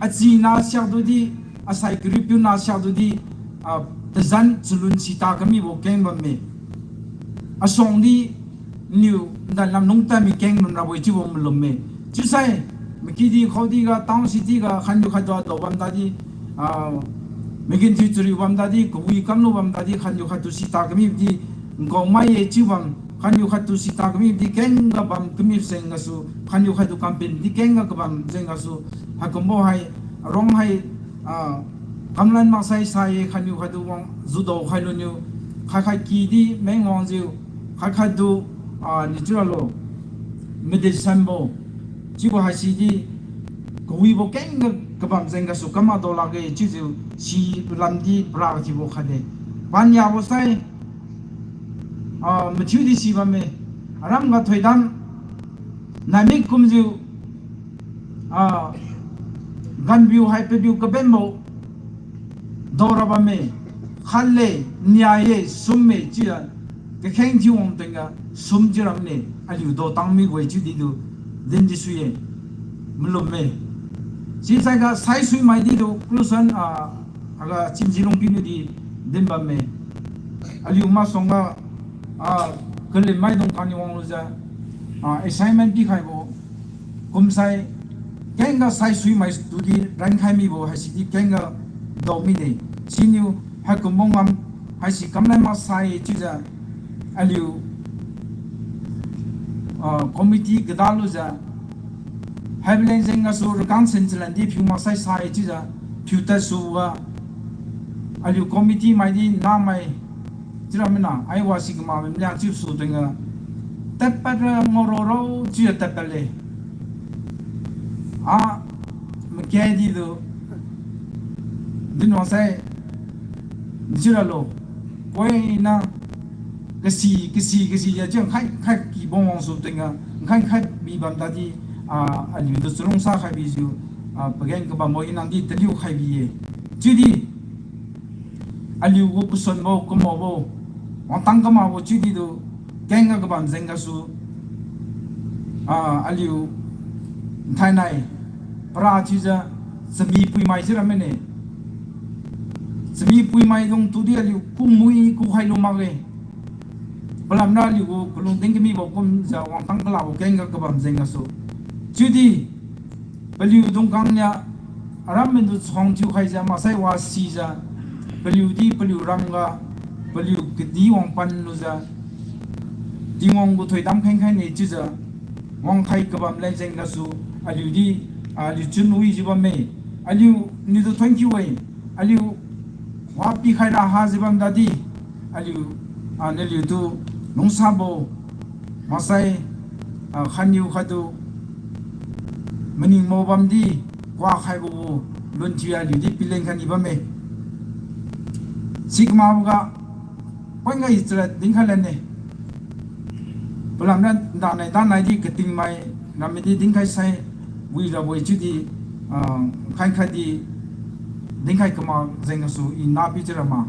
achina siakdudi, asai kariupiuna siakdudi, ah, tazan chalun sita kamibo keng bamme. Asuangdi niu nda lam lungtadmi keng bamrabo-e chiubo malumme. Chiusai, makidi khaodi ga, town city ga, khanniu khattu adao bam tadi, ah, magenthiu chariu bam tadi, kawi kamlu bam tadi, khanniu khattu sita kamibo di, nkaomai-e chiu bam, khanniu khattu sita kamibo di, kengga bam kami jeng gasu, khanniu khattu kampin di kengga kabam jeng gasu, haikumbo hai, arong hai, ah, kamlan maksai sai-e khatniu khattu wang judao khailuniu, khat khat kidi meng wangjiu, khat khattu, ah, nichuralo, madit sanbo, chiubo haisidi, kawibo kengga kabam jeng gasu kam adao lakge chiujiu, silamdi para kathiubo khatde. Panyabo sai, ah, mathiudi si bamme, aram ga thoidam, naimik kumjiu, ah, ganbiu hai pabiu kabenbo, daora bamme, khatle, nia-e, summe chiujiu, kakheng thiu wang tingga sum chiura mane, aliu daotang mibo-e chiudi tu, dindi sui-e, malumme. Sisaiga saisuimai di tu, kulusan, ah, aga chimji lungpiu niudi, din bamme. Aliu masuangga, ah, kalinmaidung kani wanglujiu, ah, assignment pikhaibo, kumsai, kengga saisuimai tudi rankhai mibo haisidi kengga dao mide. Siniu haikumbo ngam haisi kamlan maksai chiujiu aliu, ah, committee kadalujiu Haibo leng jeng gasu rakang sen chalandi phiu maksai sai chiujiu, phiu tadsuga, aliu committee maidi namai, chiura mina, ai wasi kamamai maliang chiusu tingga, tadpad ra ngao rorao chiujiu tadpad le. A, makedi tu, dinwang sai, chiuralo, koina, kasi, kasi, kasijiu chiu nkhai, nkhai kibang wangsu tingga, nkhai, nkhai mi bam tadi, ah, aliutu chalungsa khaibijiu, ah, pageng kabambo inangdi taliu khaibi-e. Chiudi, aliugu kasunbo, kamaobo, wangtang kamakbo chiudi tu, kengga kabam jeng gasu, ah, aliu, nthainai, para thiujiu, chami puimai chiura mine. Chami puimai dung tudi aliu kumui kukhai lu makge. Palamra aliugu kalung din kamibo kumjiu wangtang kalabo kengga kabam jeng gasu. Chiudi, paliu dungkang niu, aram maitu chang thiukhaijiu maksai wasijiu, paliudi paliu ramga, paliu kadi wangpan lujiu, Tingwang gu thoidam khengkhai ne chiujiu, wangkhai kabam leng jeng gasu, aliudi, aliu chunwijiu bamme, aliuniutu thank you-e, aliu wa pikhaira hajiu bam tadi, aliu, ah, naliutu lungsabo, maksai, ah, khatniu khattu, maningbo bamdi, kuakhaibo gu, lunthiu aliudi pileng khatni bamme. Simakboga, poingai chara dinkhai lanne. Palamra danai danaidi katingmai, ramidi dinkhai sai, wirabo-e chiudi, ah, khaikhatdi, dinkhai kamak jeng gasu i napi chiura ma,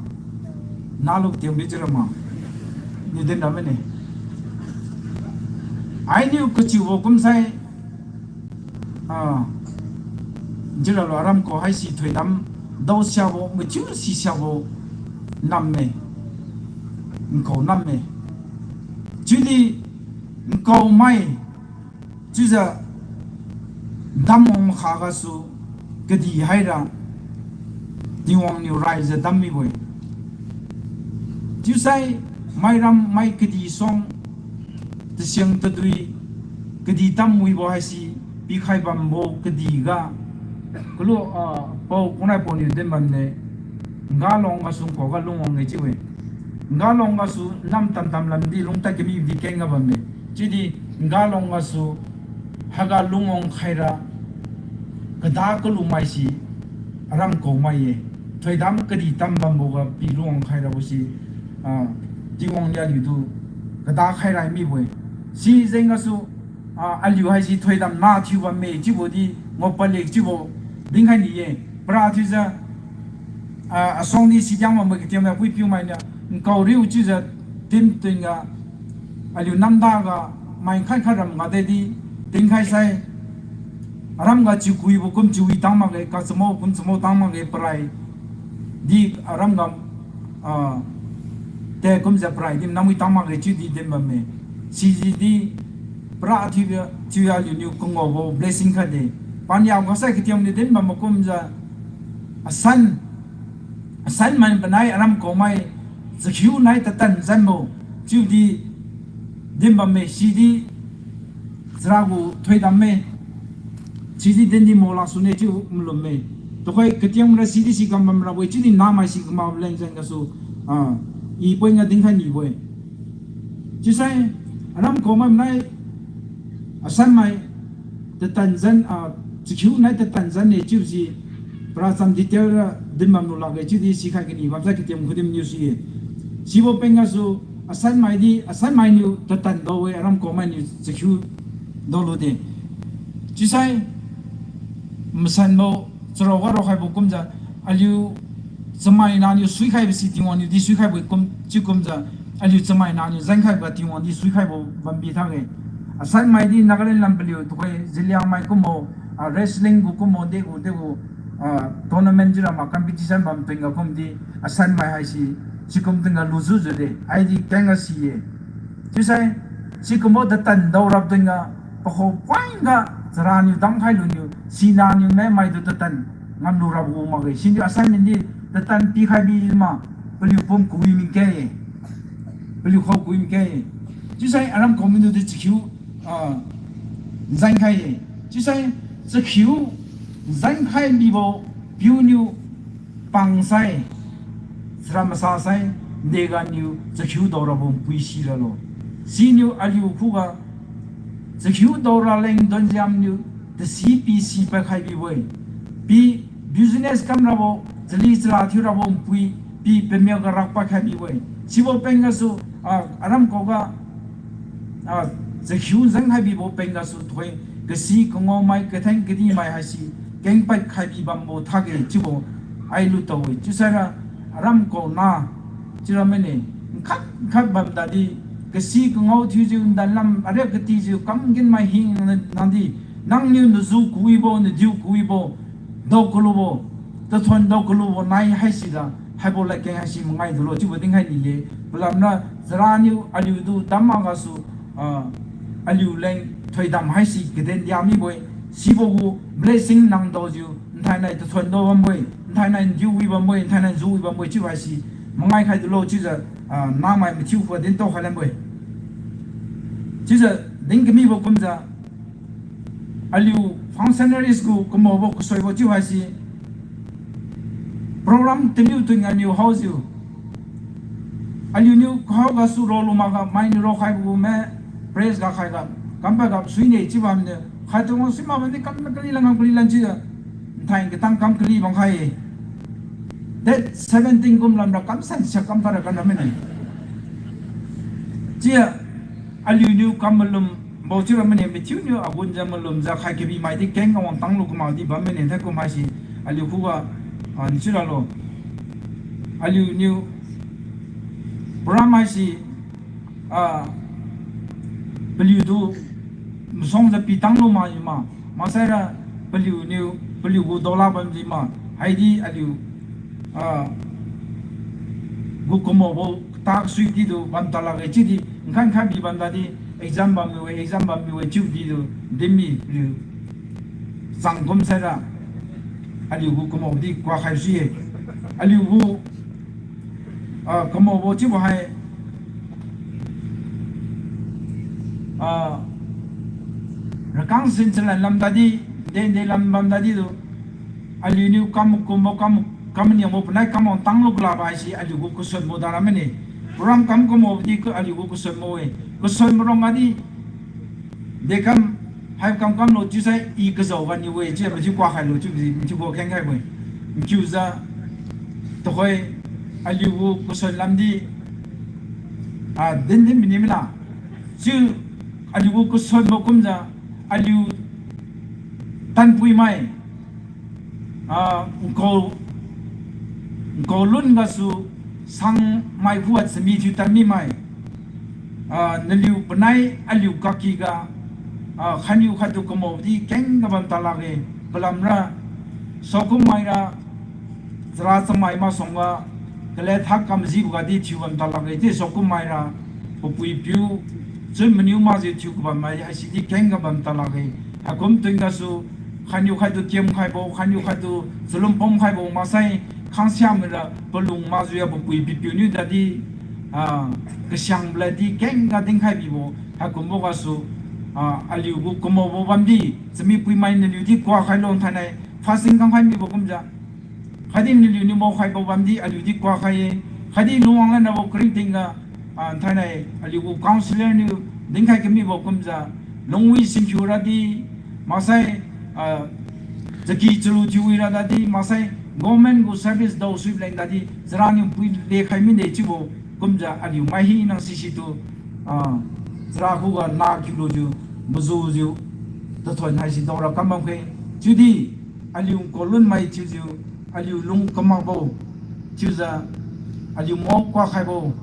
nalu tiambi chiura ma, niu dinra mane. Ainiu kachiubo kumsai, ah, chiuralo aram kau haisi thoidam daosiabo, mathiu sisiabo namme, nkao namme. Chiudi nkaomai, chiujiu damwang makha gasu kadih haira, Tingwang niu raijiu dammibo-e. Chiusai mairam mai kadih suang, tasiang tadui, kadih tamwibo haise, pikhai bambo kadih ga, kalu, ah, pao kunai paoniu dinbamne, Ngalong gasu nkaoga lungwang-e chiu-e. Ngalong gasu nam tamtam lamdi lungtad kamibo di kengga bamme. Chiudi Ngalong gasu haiga lungwang khaira, kada kalumaise, aram kaomai-e. Thoidam kadih tam bamboga pi lungwang khairabo si, ah, Tingwang niu aliutu kada khai rai mibo-e. Sijeng gasu, ah, aliu haise thoidam na thiu bamme chiubo di, ngaopad le chiubo dinkhai ni-e. Para thiujiu, ah, asuang di sidiang bambo katiam ga pui piumai niu, nkao riu chiujiu, din tingga, aliu namdaga, mai khai khat ram ga dedi, dinkhai sai, aram ga chiukuibo kum chiui tang makge, kachamo kum chamo tang makge parai. Di aram ga, ah, te kumjiu parai di namwi tang makge chiudi din bamme. Siji di para thiu, thiu aliuniu kangaobo blessing khatde. Paniabo ga sai katiam di din bambo kumjiu, asan, asan mai panai aram kaomai, chakhiu nai tatan zanbo, chiudi din bamme sidi, charagu thoidamme, sidi din di mao laksune chiu malumme. Tuhoi katiam ra sidi si kam bam rabo-e, chiudi namai si kam bam leng jeng gasu, ah, i poi nga dinkhai nibo-e. Chiusai, aram kaomai nai, asanmai, tatan zan, ah, chakhiu nai tatan zan ne chiusi, para cham detail ra dinbam lu lakge chiudi sikhai kani bamsai katiam khudimniu si-e. Sibo peng gasu, asanmai di, asanmai niu tatan dao-e, aram kaomai niu chakhiu daolude. Chiusai, masanbo, charao ga raokhaibo kumjiu, aliu chamaina niu suikhaibo si Tingwang niu di suikhaibo kum, chiu kumjiu, aliu chamaina niu zankhaibo ga Tingwang di suikhaibo bambi thakge. Asanmai di Nagaland lam paliu tuhoi Zeliangmai kumbo, ah, wrestling gu kumbo degu degu, ah, tournament chiura ma competition bam tingga kumdi asanmai haisi, sikum tingga lujiujiu de, aidi kengga si-e. Chiusai, sikumbo tatan daorap tingga, pakhao poingga, charaniu damkhai luniu, sinaniu memaitu tatan, ngamlu rabo makge, siniu asanmai di, tatan pikhai bi ma, paliu pum kawi mingke-e. Paliu khao kawi mingke-e. Chiusai aram kaomai niu di chakhiu, ah, nzankhai-e. Chiusai, Chakhiu zangkhai mibo piuniu pangsai, chara masa sai, ndeganiu chakhiu daorabo npui siralo. Siniu aliu khuga chakhiu daora leng donjiamniu tasi pi si padkhai bibo-e. Pi business kamrabo, chali chara thiurabo npui, pi pamia ga rak padkhai bibo-e. Sibo peng gasu, ah, aram khuga, ah, chakhiu zangkhai bibo peng gasu thoi, kasi kangao mai, katheng kadi mai haise kengpad khai bi bambo thage chiubo ai lutao-e. Chiusaira aram khuga na, chiura mane, nkhat nkhat bam tadi, kasi kangao thiujiu ndanlam ariak katijiu kam ginmai hina nadi, nangniu naju kawibo, nadiu kawibo, dao kalubo, tathuon dao kalubo nai haisiga, haibo ladkeng haise mangai dulo chiubo dinkhai ni-e. Palamra charaniu aliutu dam ma gasu, ah, aliu leng thoidam haise kaden dia mibo-e. Sibo gu blessing nang daojiu nthainai tathuon dao bambo-e, nthainai ndiu wi bambo-e, nthainai nju wi bambo-e chiubo haise mangai khai dulo chiujiu, ah, namai mathiu khuga dintao khai lanbo-e. Chiujiu din kamibo kumjiu, aliu functionaries gu kamaobo kasoibo chiu haise, program taliu tun ganiu haojiu, aliuniu kahao gasu rolu makga mainiu raokhaibo gu me, press ga khaiga, kampad ga suine chiu bamniu, khat tu wang sui makbamdi kam kali lan, kam kali lan chiujiu, nthai katang kam kali bamkhai-e. Date seventeen kum lamra kamsan sia kampad ra kam ra mane. Chia, aliuniu kam malumbo chiura mane, mathiuniu agunjiu malumjiu khai kabi maidi keng awang tanglu kamakdi bam mane, thaikum haise aliu khuga, ah, nchiuralo. Aliuniu program haise, ah, paliutu masuangjiu pitanglu ma-e ma, masaira paliuniu, paliu gu daola bamdi ma, haidi aliu, ah, gu kamaobo tak suiditu bam ta lakge chiudi, nkhan kha bi bam tadi, exam bammi-e, exam bammi-e chiuditu dinmi paliu chang kum saira, aliu gu kamaobo di kuakhai sui-e. Aliu gu, ah, kamaobo chiubo hai, ah, rakang sin chalan lam tadi, dende lam bam tadi tu, aliuniu kam kumbo, kam, kam niangbo panai kam wang tanglu kalabo haise aliu gu kasonbo dara mane. Program kam kumbo di aliu gu kasonbo-e. Kasonbo rongga di, dekam, hai kam kamlo chiusai i kazao ganiu-e chiu mathiu kuakhailo chiu, mathiu gu kheng khaibo-e. Nkiujiu, tuhoi, aliu gu kason lamdi, ah, din din mini mila. Chiu, aliu gu kasonbo kumjiu, aliu tanpuimai, ah, nkao, nkao lun gasu sangmai khuga chami thiu tanmimai. Ah, naliu panai aliu kaki ga, ah, khatniu khattu kamaobo di kengga bam ta lakge, palamra, saokum maira, chara chamai masuangga, kale thak kamjibo ga di thiu bam ta lakge, chiu saokum maira, papui piu, chun maniu makjiu thiu kabam mai haisi di kengga bam ta lakge. Haikum tinggasu, khatniu khattu tiam khaibo, khatniu khattu chalum pom khaibo maksai, khangsia maira palung makjiu ya papui pipiu niu dadi, ah, kasiangbo lad di kengga dinkhai bibo, haikumbo gasu, ah, aliu gu kamaobo bamdi, chamipuimai naliu di kuakhailo nthainai, fasting kamkhai mibo kumjiu. Khatdi naliuniu maokhaibo bamdi aliu di kuakhai-e. Khatdi lungwang lan rabo karingtingga, ah, nthainai aliu gu councillor niu dinkhai kamibo kumjiu, lungwi singkhiu radi, maksai, ah, chaki chalu thiu wi ra dadi, maksai government gu service dao sui leng dadi, chara niu pui lekhai mide chiubo kumjiu aliu mai hina sisitu, ah, chara khuga na kiulujiu, majujiu, tathuon haisi daora kam bamkhe, chiudi, aliu nkolun mai thiujiu, aliu lung kamakbo thiujiu, aliu mao kuakhaibo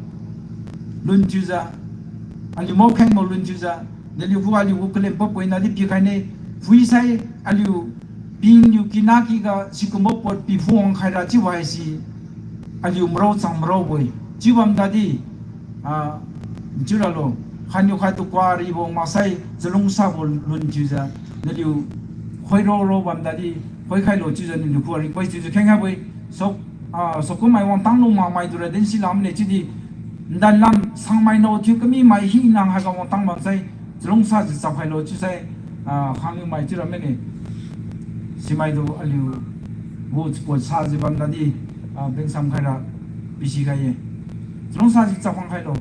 lun thiujiu, aliu mao khengbo lun thiujiu, naliu khuga aliu gu kalem papoina di pikhaine, phuisai aliu pingniu kina kiga sikumbo pot piphuang khaira chiubo haise, aliu marao chang maraobo-e. Chiubam tadi, ah, nchiuralo, khatniu khattu kuaribo maksai chalungsabo lun thiujiu, naliu khoiro ro bam tadi, khoikhailo chiujiu naliu khuga request thiujiu kheng khaibo-e. So, ah, saokum mai wangtang lu makmai tura din silamne chiudi, ndanlam sangmai nao thiu kami mai hina haiga wangtang bamsai, chalungsajiu chapkhailo chiusai, ah, khangniu mai chiura mane. Simai tu aliu gu chapoi sajiu bam tadi, ah, bengsam khaira pisikhai ye. Chalungsa si chakhuang khailo.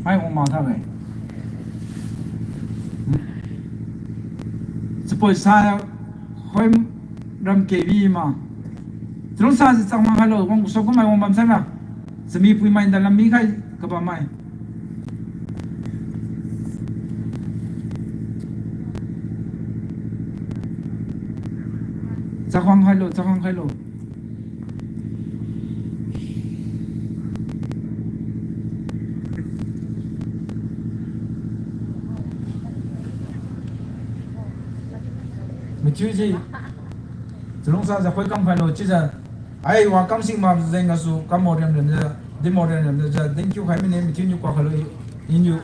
Hai wang ma tha gai. Chapoi sa khoi ram kebi ma. Chalungsa si chakhuang khailo, wang kuso kumai wang bam saira. Chami puimai da lam mikhai kabammai. Chakhuang khailo, chakhuang khailo. Mathiu si, chalungsa jiu khoi kam khailo chiujiu. Ai wa kamsing ma jeng gasu kam mo riam riam jiu, din mo riam riam jiu, din kiu khai mine, mathiuniu kwa khailo, iniu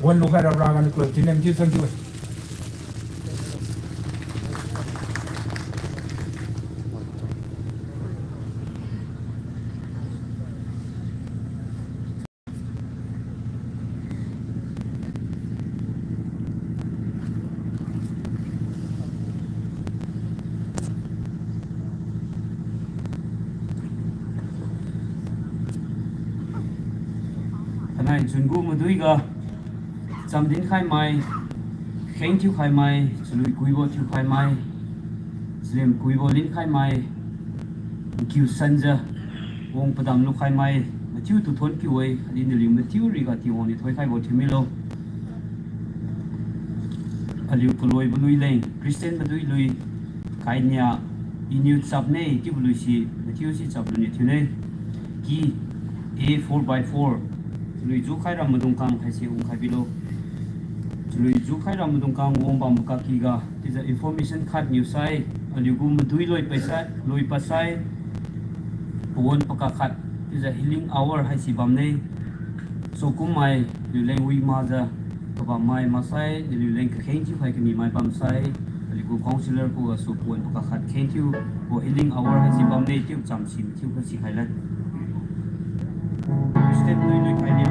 wan lu khai rap ra ganiu klo thiune, mathiu thank you. Thainai chungu maduiga chamdin khaimai, kheng thiu khaimai, chalui kuibo thiu khaimai, chalim kuibo lin khaimai, nkiu sanjiu wang padam lu khaimai, mathiu tu thon kiu-e, khatdi naliu mathiu riga Tingwang niu thoikhaibo thiu milo. Aliu kaloibo lui leng, Christian madui lui, kainia, iniu chapne chiubo lui si, mathiu si chap luniu thiune. Ki A four by four, chalui jukhai ra maidung kang haise wangkhai bilo. Chalui jukhai ra maidung kang wangbam kakiga, chiujiu information khat niu sai, aliu gu madui loi paisai, loi pasai, pawan paka khat, chiujiu healing hour haise bamne. Sakummai, liuleng wi makjiu kabammai maksai, naliuleng kakheng thiu khai kani mai bamsai, aliu gu councillor khugasu pawan paka khat kheng thiubo healing hour haise bamne chiu chamsi mathiu khat sikhai lan. Christian lui lui kainia.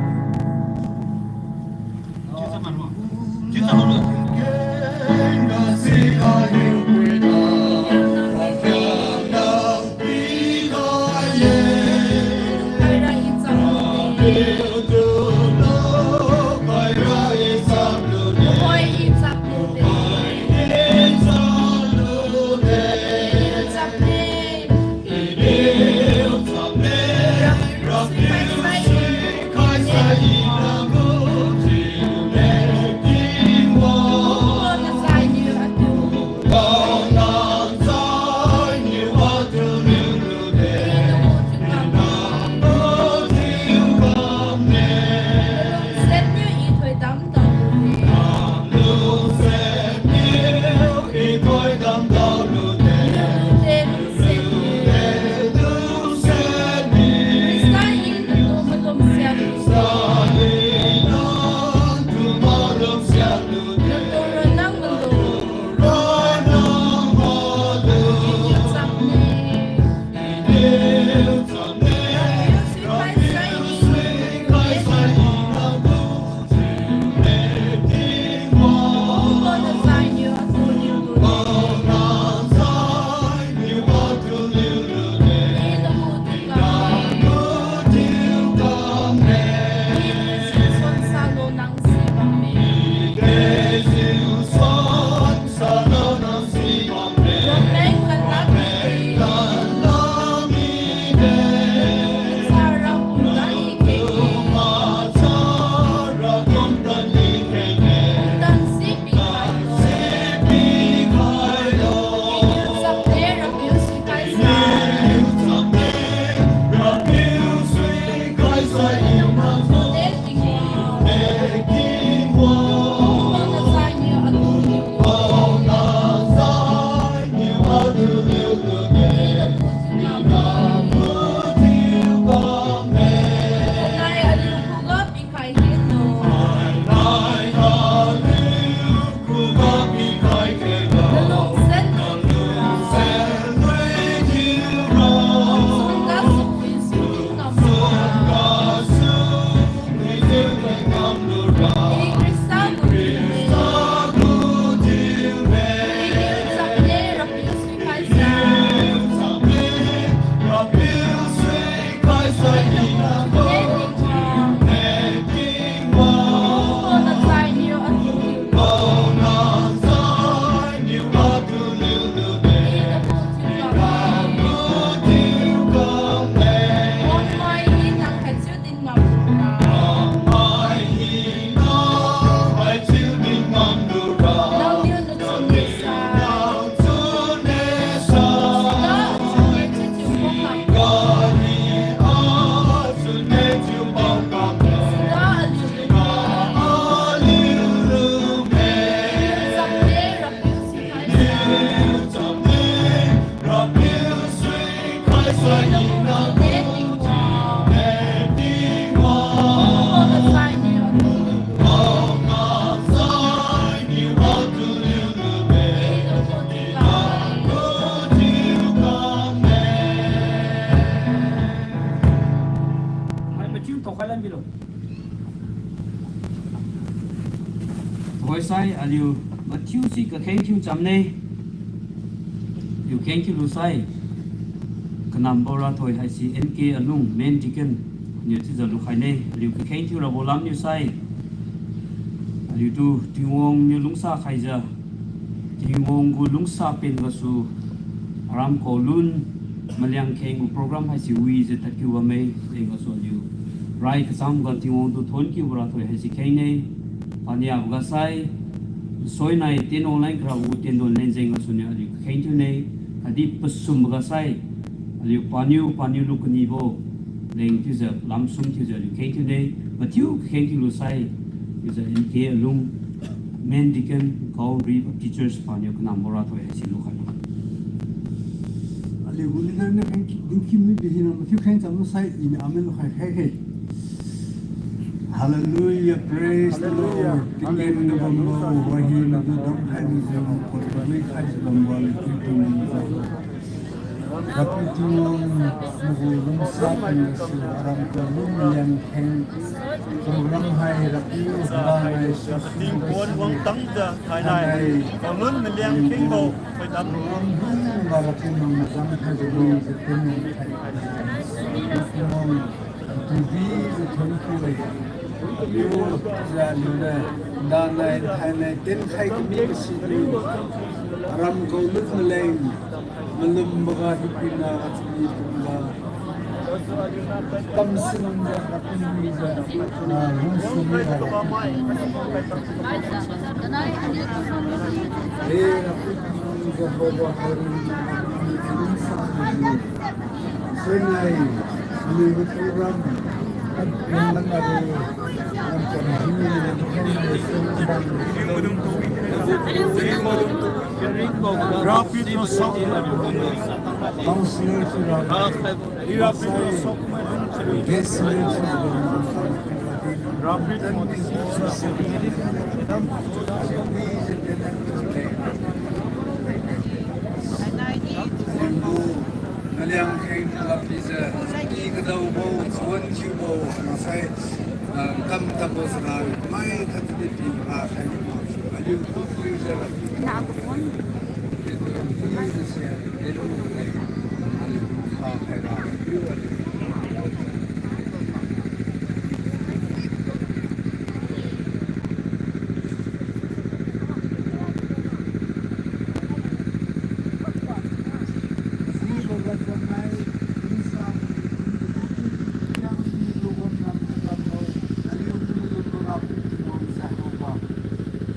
Hai, mathiu thokhai lan bilo. Thoisai aliu mathiu si kakheng thiu chamne. Aliu kheng thiu lusai, kanambo rathoi haisi N K Alung, Main Deacon, niu chiujiu lukhaine. Aliu kakheng thiu rabo lamniu sai, aliutu Tingwang niu lungsa khaijiu, Tingwang gu lungsa pen gasu, aram kaolun maliang kheng gu program haise wijiu tadkiu bamme, jeng gasu aliu rai kacham ga Tingwang tu thonkiubo rathoi haise khengne. Paniabo ga sai, soinai tenwang lan karabo gu tendon leng jeng gasu niu aliu kakheng thiune, khatdi pasumbo ga sai, aliu paniu, paniu lu kanibo leng thiujiu lamsum thiujiu aliu kheng thiune, mathiu kakheng thiu lusai, chiujiu N K Alung, Main Deacon, Gaonri Baptist Church paniu kanambo rathoi haisi lukhai. Aliu gu leader niu kheng dinkim mibo hina mathiu kheng cham lusai, iniu amen lukhai khai khe. Hallelujah, praise the Lord. Tinggen ga bambo, wahina tu damkhai mijiu, kot kabui khaijiu bambo aliu pui tinggen ga. Rapiu Tingwang, nagu lungsa pen gasu, aram kaolun maliang kheng program hai Rapiu, banai susu Tingwang wangtangjiu thainai, kaolun maliang khengbo thoidam program hina Rapiu nang majang khaijiu, jiu tinggen khai. Tingwang, atu dijiu thonkiu-e. Aliu, jiu aliu le, danai thainai tenkhai kami situ, aram kaolun maleng, malumboga hipina achami tumga, tamsinjiu, rapijiu, ah, lungsumi ga. He, Rapiu Tingwang Jehovah, hari lungsami. Soinai, aliu gu program, Rapiu Tingwang, Councillor Tura, Guest Lecturer, Naliang kheng lapijiu, i kadaobo, chuan thiubo, maksai, ah, kam tabo sara, mai khat di pi ra khai ma, aliu tu pui jiu.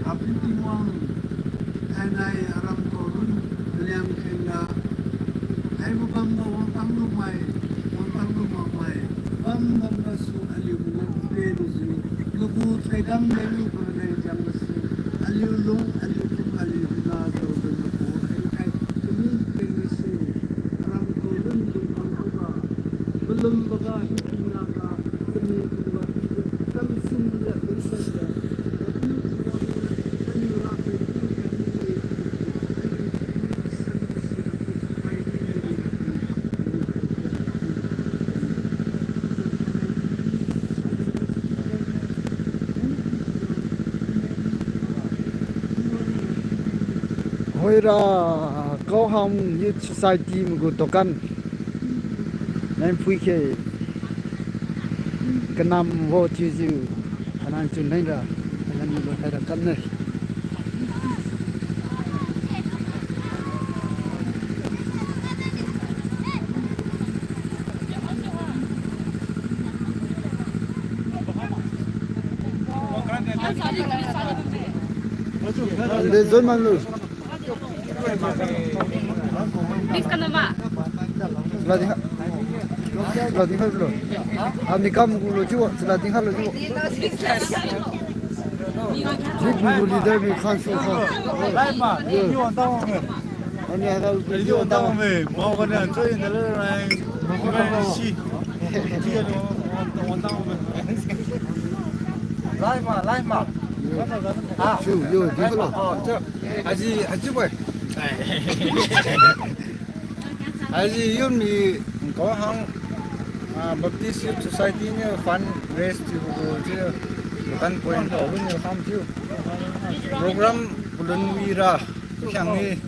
Rapiu Tingwang, thainai aram kaolun maliang khengga, haibo bamga wangtang lumai, wangtang lumakmai, bam bamgasu aliu malan pelujiu, nagu thoidam leng lu paraleng jang gasu, aliu lung, aliu kum, aliu na jaobo nagu khengkhai kami peng gasu, aram kaolun lung bamboga, malumboga, hikina ga, kami kumga, tamsinjiu, lungsaijiu, Hoira, Kaohang Youth Society magu dokan. Nai phui khe. Kanambo chiujiu. Kanang chun naira. Kanang ni lo khaira kan nai. Ande join man lu. Mix ka nama? Sila dingkha. Sila dingkha lo. Ani kam gu lo chiu, sila dingkha lo chiu. Ni gu leader ni khan su khan. Lai ma, ni wan ta wang me. Ani ha ga ni wan ta wang me. Mau ka ni an choi in da le rai. Laima, laima. Ah. Chiu, yo, di ko lo. Oh, chiu. Aji, aji boy. Aji yun mi ko hang, ah, Baptist Youth Society niu fund raise thiubo chiu. Dukan point ko niu kam thiu. Program pulun wi ra. Siang ni.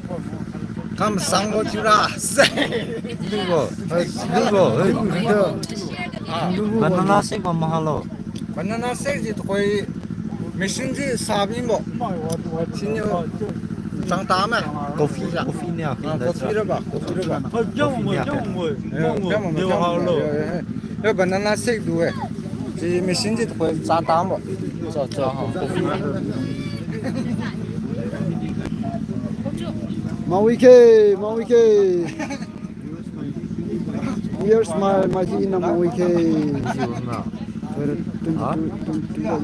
Kam sang bo thiu ra. Di ko. Hai, di ko. Hai, di ko. Banana shake ma mahalo. Banana shake ji tuhoi machine ji sabi bo. Siniu chang ta ma. Coffee, coffee ni a. Ah, coffee ra ba, coffee ra ba. Coffee ni a. Eh, kamo, kamo. Eh, banana shake du e. Si machine ji tuhoi cha ta bo. Cha, cha, ha, coffee. Mawi ke, mawi ke. Years my, my ji na mawi ke. Twenty-two, twenty-two.